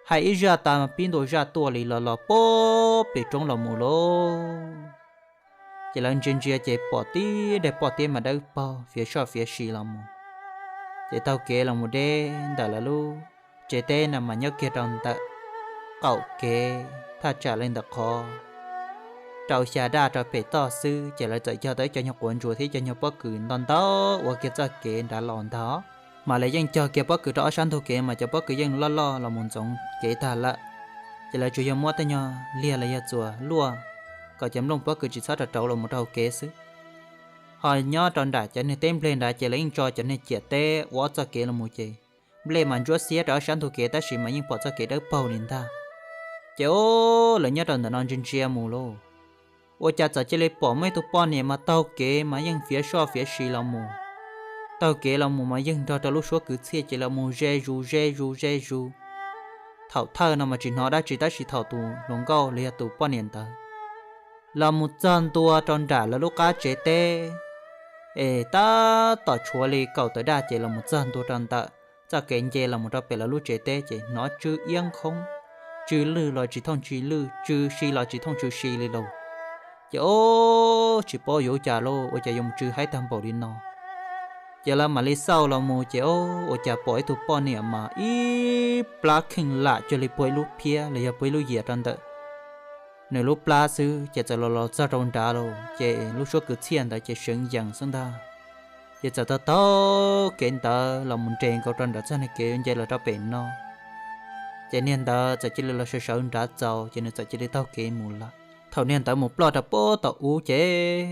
Hais ib zaj tas mas pib ntua zaj tuaj li los los puag pem roob los mus lauj. Ces lawv ntsia ntsia ces pom tib daim poj tiab mas dawb paug fiav soj fiav si los mus. Ces taug kev los mus deb ntawm lawv lub tsev teb no mas nyob kiag rau ntawm qaum kev thaj tsam li ntawm qhov rau xya daj rau pem toj xwb. Ces lawv txawm cog tau ib co nyuag quav ntsuas thiab ib co nyuag pob kws nto ntau ua kiag txoj kev nrad los ntag. Mas lawv yeej cog kiag pob kws rau ob sab ntug kev mas cov pob kws yeej loj loj los mus ntxoov kev tag lawm. Ces lawv tsuas yog muab tej nyuag liag los yog txuas luaj kom cov nplooj pob kws tsis txhob rau rauv los mus rau hauv kev xwb. Ho nyob rau nram cov niag teb nplej nrad ces lawv yeej tso cov niag ciam teb ua ob txoj kev los mus ces nplej mas ntsuab xiab rau ob sab ntug kev tab sis mas yeej pom txoj kev dawb paug li ntag. Ces o, lawv nyob rau ntawm no ntsia ntsia mus lauj, ua cas txawm cia li pom muaj ib tug poj niam mas taug kev mas yeej fiav soj fiav si los mus. Taug kev los mus mas yeej nrog rau lub suab kwv txhiaj ces los mus ze zus ze zus ze zus. Thaum thawj no mas tsis hnov dab tsi tab sis thaum tus hluas nkauj los yog tus poj niam ntawd los mus txog ntua rau nram lawv lub qab tsev teb es tab tom tshuav li kaum tawm daj ces los mus txog ntua rau ntawm txoj kev nce los mus rau pem lawv lub tsev teb ces hnov tsw iab nkhoob, tsw lwj los tsis thooj tsw lwj, tsw si los tsis thooj tsw si li lauj. Ces ob, tsis paub yuav ua cas lauj, ua cas yuav mus tsw haib tag npaum li no. Ces lawv mam li xauj los mus ces ob, ua cas pom ib tug poj niam mas ib plab kheej lam cuag li puag ib lub phiab los yog puag ib lub yias rau ntawm nws lub plab xwb, ces txawm los los txog rau nrad lauj, ces lub suab kwv txhiaj ntawd ces seev yees xwb ntag. Ces txawm taug taug kev ntawd los mus nres nkaus rau nram txoj niag kev nce los rau pem no. Ces niag ntawd txawm cia li los sawv sawv nrad txaus, ces nws txawm cia li taug kev mus lawm. Thaum niag ntawd mus ploj rau puag tom ub ces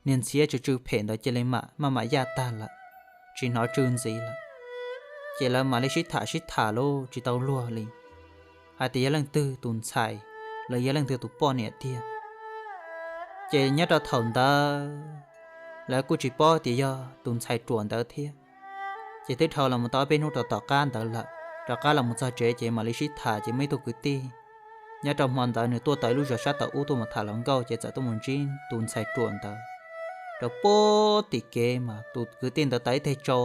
niag ntxhiab tsw tsw phem ntawd cia li mam maj mam yaj tag lawm, tsis hnov tsw ntxiv lawm. Ces lawv mam li sib tham sib tham lauj, tsis tau luag li hais tias yog leej twg tus ntxhais los yog leej twg tus poj niam tiag. Ces nyob rau thaum ntawd lawv kuj tsis paub tias yog tus ntxhais ruam ntawd thiab. Ces twb dhau los mus tau ob peb hnub rau tom qab ntawd lawm, rov qab los mus txog tsev ces mam li sib tham, ces muaj ib tug kwv tij nyob rau hmo ntawd nws tuaj tau ib lub zos sab tom ub tuaj mus tham hluas nkauj, ces txawm tuaj mus ntsib tus ntxhais ruam ntawd rau puag tim kev mas tus kwv tij ntawd tau ib teg tsau,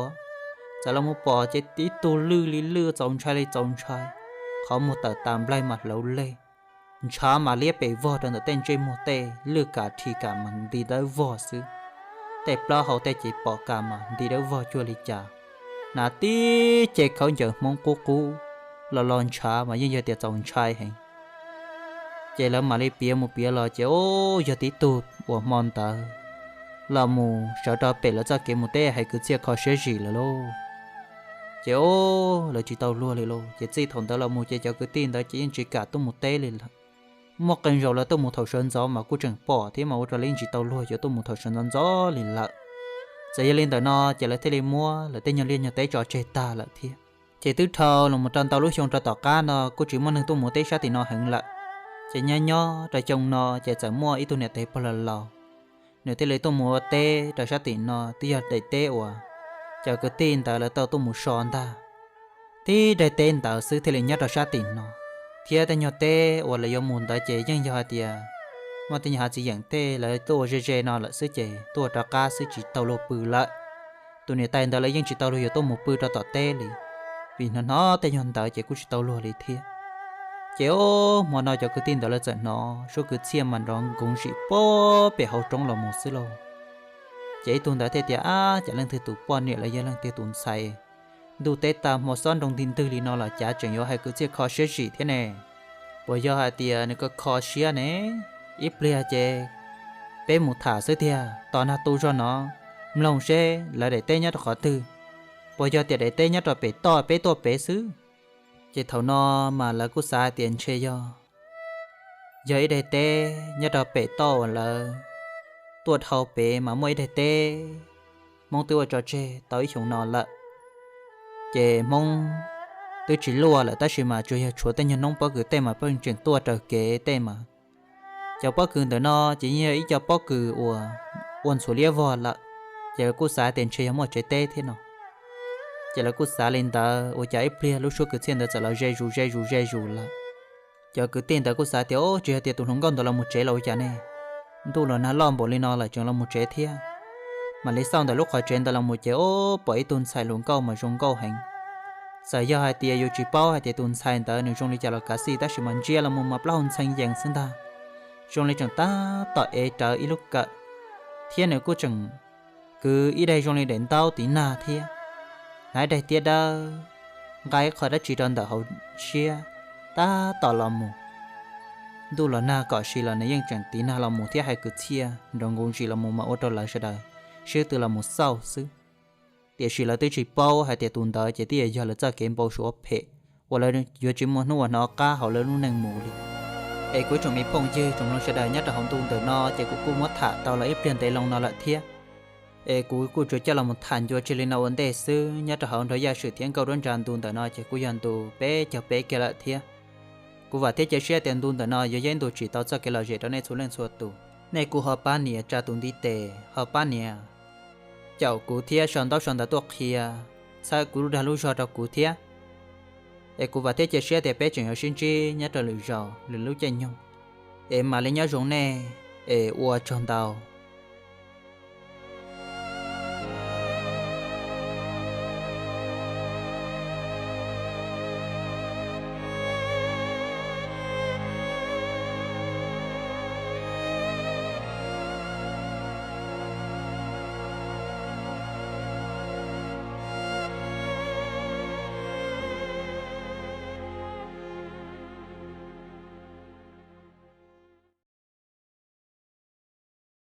txawm los mus pom ces ib tug lwj li lwj, txaus ntshai li txaus ntshai, qhov muag tawm tas nplaig mas hlauv leg, ntshav mas liab pes vog rau ntawm tej ntsej muag, tej lwj kam rhi kam mas nti dawb vog xwb. Tej plaub hau tej ces pom kam mas nti dawb vog cuag li cas, hnav tib ce khaub ncaws Hmoob qub qub, los los ntshav mas yeej yog tias txaus ntshai heev. Ces lawv mam li piav mus piav los ces ub, yog tib tug uas hmo ntawd los mus sawv rau pem lawv txoj kev mus teb hais kwv txhiaj kho siab zim lawm lauj. Ces ub, lawv tsis tau luag li lauj. Ces txij thaum ntawd los mus ces cov kwv tij ntawd ces yeej tsis kam tuaj mus teb li lawm. Muaj qee zaus lawv tuaj mus thaum sawv ntxov mas kuj tseem pom thiab mas ua rau lawv yeej tsis tau luag yuav tuaj mus thaum sawv ntxov ntxov li lawm. Txawm yog li ntawm no ces lawv thiaj li muab lawv tej nyuag liaj nyuag teb tso tseg tag lawm thiab. Ces twb dhau los mus rau ntau lub xyoo rau tom qab no kuj tsis muaj neeg tuaj mus teb sab tim no heev lawm. Ces nyob nyob rau xyoo no ces txawm muaj ib tug niam tais pog laus laus, nws thiaj li tuaj mus ua teb rau sab tim no, twb yog daim teb uas cov kwv tij ntawd lawv tau tuaj mus so ntag. Tib daim teb ntawd xwb thiaj li nyob rau sab tim no, thiab tej nyuag teb uas lawv yuav mus ntawd ces yeej yog hais tias muaj tej nyuag hav txiv yeem tej lawv tuaj ua ze ze no lawm xwb ces tuaj rov qab xwb tsis tau luag pw lawm. Tus niam tais ntawd lawv yeej tsis tau luag yuav tuaj mus pw rau tom teb li, vim hnov hnov tej nyuag ntawd ces kuj tsis tau luag li thiab. Ces ub, hmo no cov kwv tij ntawd lawv txawm hnov suab kwv txhiaj mas nrov nkoov zim puag pem hauv roob los mus xwb lauj. Ces ib tug ntawd thiaj tias, Ab, cas leej twg tus poj niam los yog leej twg tus ntxhais, ntuj teb tag hmo xob nroo nti ntwg li no los cas tseem yuav hais kwv txhiaj kho siab zim thiab ne? Puas yog hais tias nws kho kho siab ne? Ib pliag ces peb mus tham xwb tiag, tos nag tu zog no, mloog seb lawv daim teb nyob rau qhov twg. Puas yog tias daim teb nyob rau pem toj peb tuaj pem xwb? Ces thaum no mas lawv kuj xav hais tias ntshe yog, yog ib daim teb nyob rau pem toj uas lawv tuaj dhau pem mas muaj ib daim teb Hmoob twb ua tso tseg tau ib xyoos no lawm. Ces Hmoob twb tsis luaj lawm tab sis mas tsuas yog tshuav tej nyuag noob pob kws tej mas pheej tseem tuaj raws kev tej mas. Cov pob kws ntawm no ces yeej yog ib co pob kws uas ua ntxhuav liab vog lawm, ces lawv kuj xav tias ntshe yog muaj tsev teb thiab no. Ces lawv kuj xav li ntawd ua cas ib pliag lub suab kwv txhiaj ntawd txawm los ze zus ze zus ze zus lawm. Cov kwv tij ntawd kuj xav tias, Ub, tsis yog tias tus hluas nkauj ntawd los mus tsev los ua cas ne? Ntuj los nag loj npaum li no lawm tseem los mus tsev thiab. Mam li xauj ntawm lub qhov tsev ntawd los mus ces ub, pom ib tug ntxhais hluas nkauj mas zoo nkauj heev. Txawm yog hais tias yus tsis paub hais tias tus ntxhais ntawd nws zoo li cas los kav xij tab sis mas ntsia los mus mas plaub hau ntxhee yees xwb ntag. Zoo li tseem tab tom ev rawv ib lub kawm, thiab nws kuj tseem kwv ib daig zoo li daim ntaub tiv nag thiab, hnav ib daig tiab dawb, nqa ib qho dab tsi rau ntawm hauv siab, tab tom los mus. Ntuj los nag kom sis los nws yeej tseem tiv nag los mus thiab hais kwv txhiaj nrov nkoos zim los mus mas ua rau lawv sawv daws sib tw los mus xauj xwb. Tiam sis lawv twb tsis paub hais tias tus ntawd ces twb yog lawv txoj kev npau suav phem uas lawv yuav tsis muaj hnub uas hnov qab hauv lawv lub neej mus li. Es kuv tsoom me phooj ywg tsoom mloog sawv daws, nyob rau hauv ntu ntawm no ces kuv kuj muab tham tau los ib pliag ntev loo no lawm thiab. Es kuv kuj tsuas coj los mus tham ncua tseg li no ua ntej xwb. Nyob rau hauv nrog Yaj Swm thiab Nkauj Duab Ntsa ntu ntawm no ces kuj yog ntu peb caug peb kiag lawm thiab. Kuv vam thiab cia siab tias ntu ntawm no yuav yog ib ntu tsim tau txoj kev lom zem rau nej txhua leej txhua tus. Nej kuj ho pab nias tsa tus ntiv tes, ho pab nias caum kuv thiab sau ntaub sau ntawv tuaj qhia, txhawb kuv lub dag lub zog rau kuv thiab. Es kuv vam thiab cia siab tias peb tseem yuav sib ntsib nyob rau lwm zaus lwm lub caij nyoog. Es mam li nyob zoo nej, es ua tsaug ntau.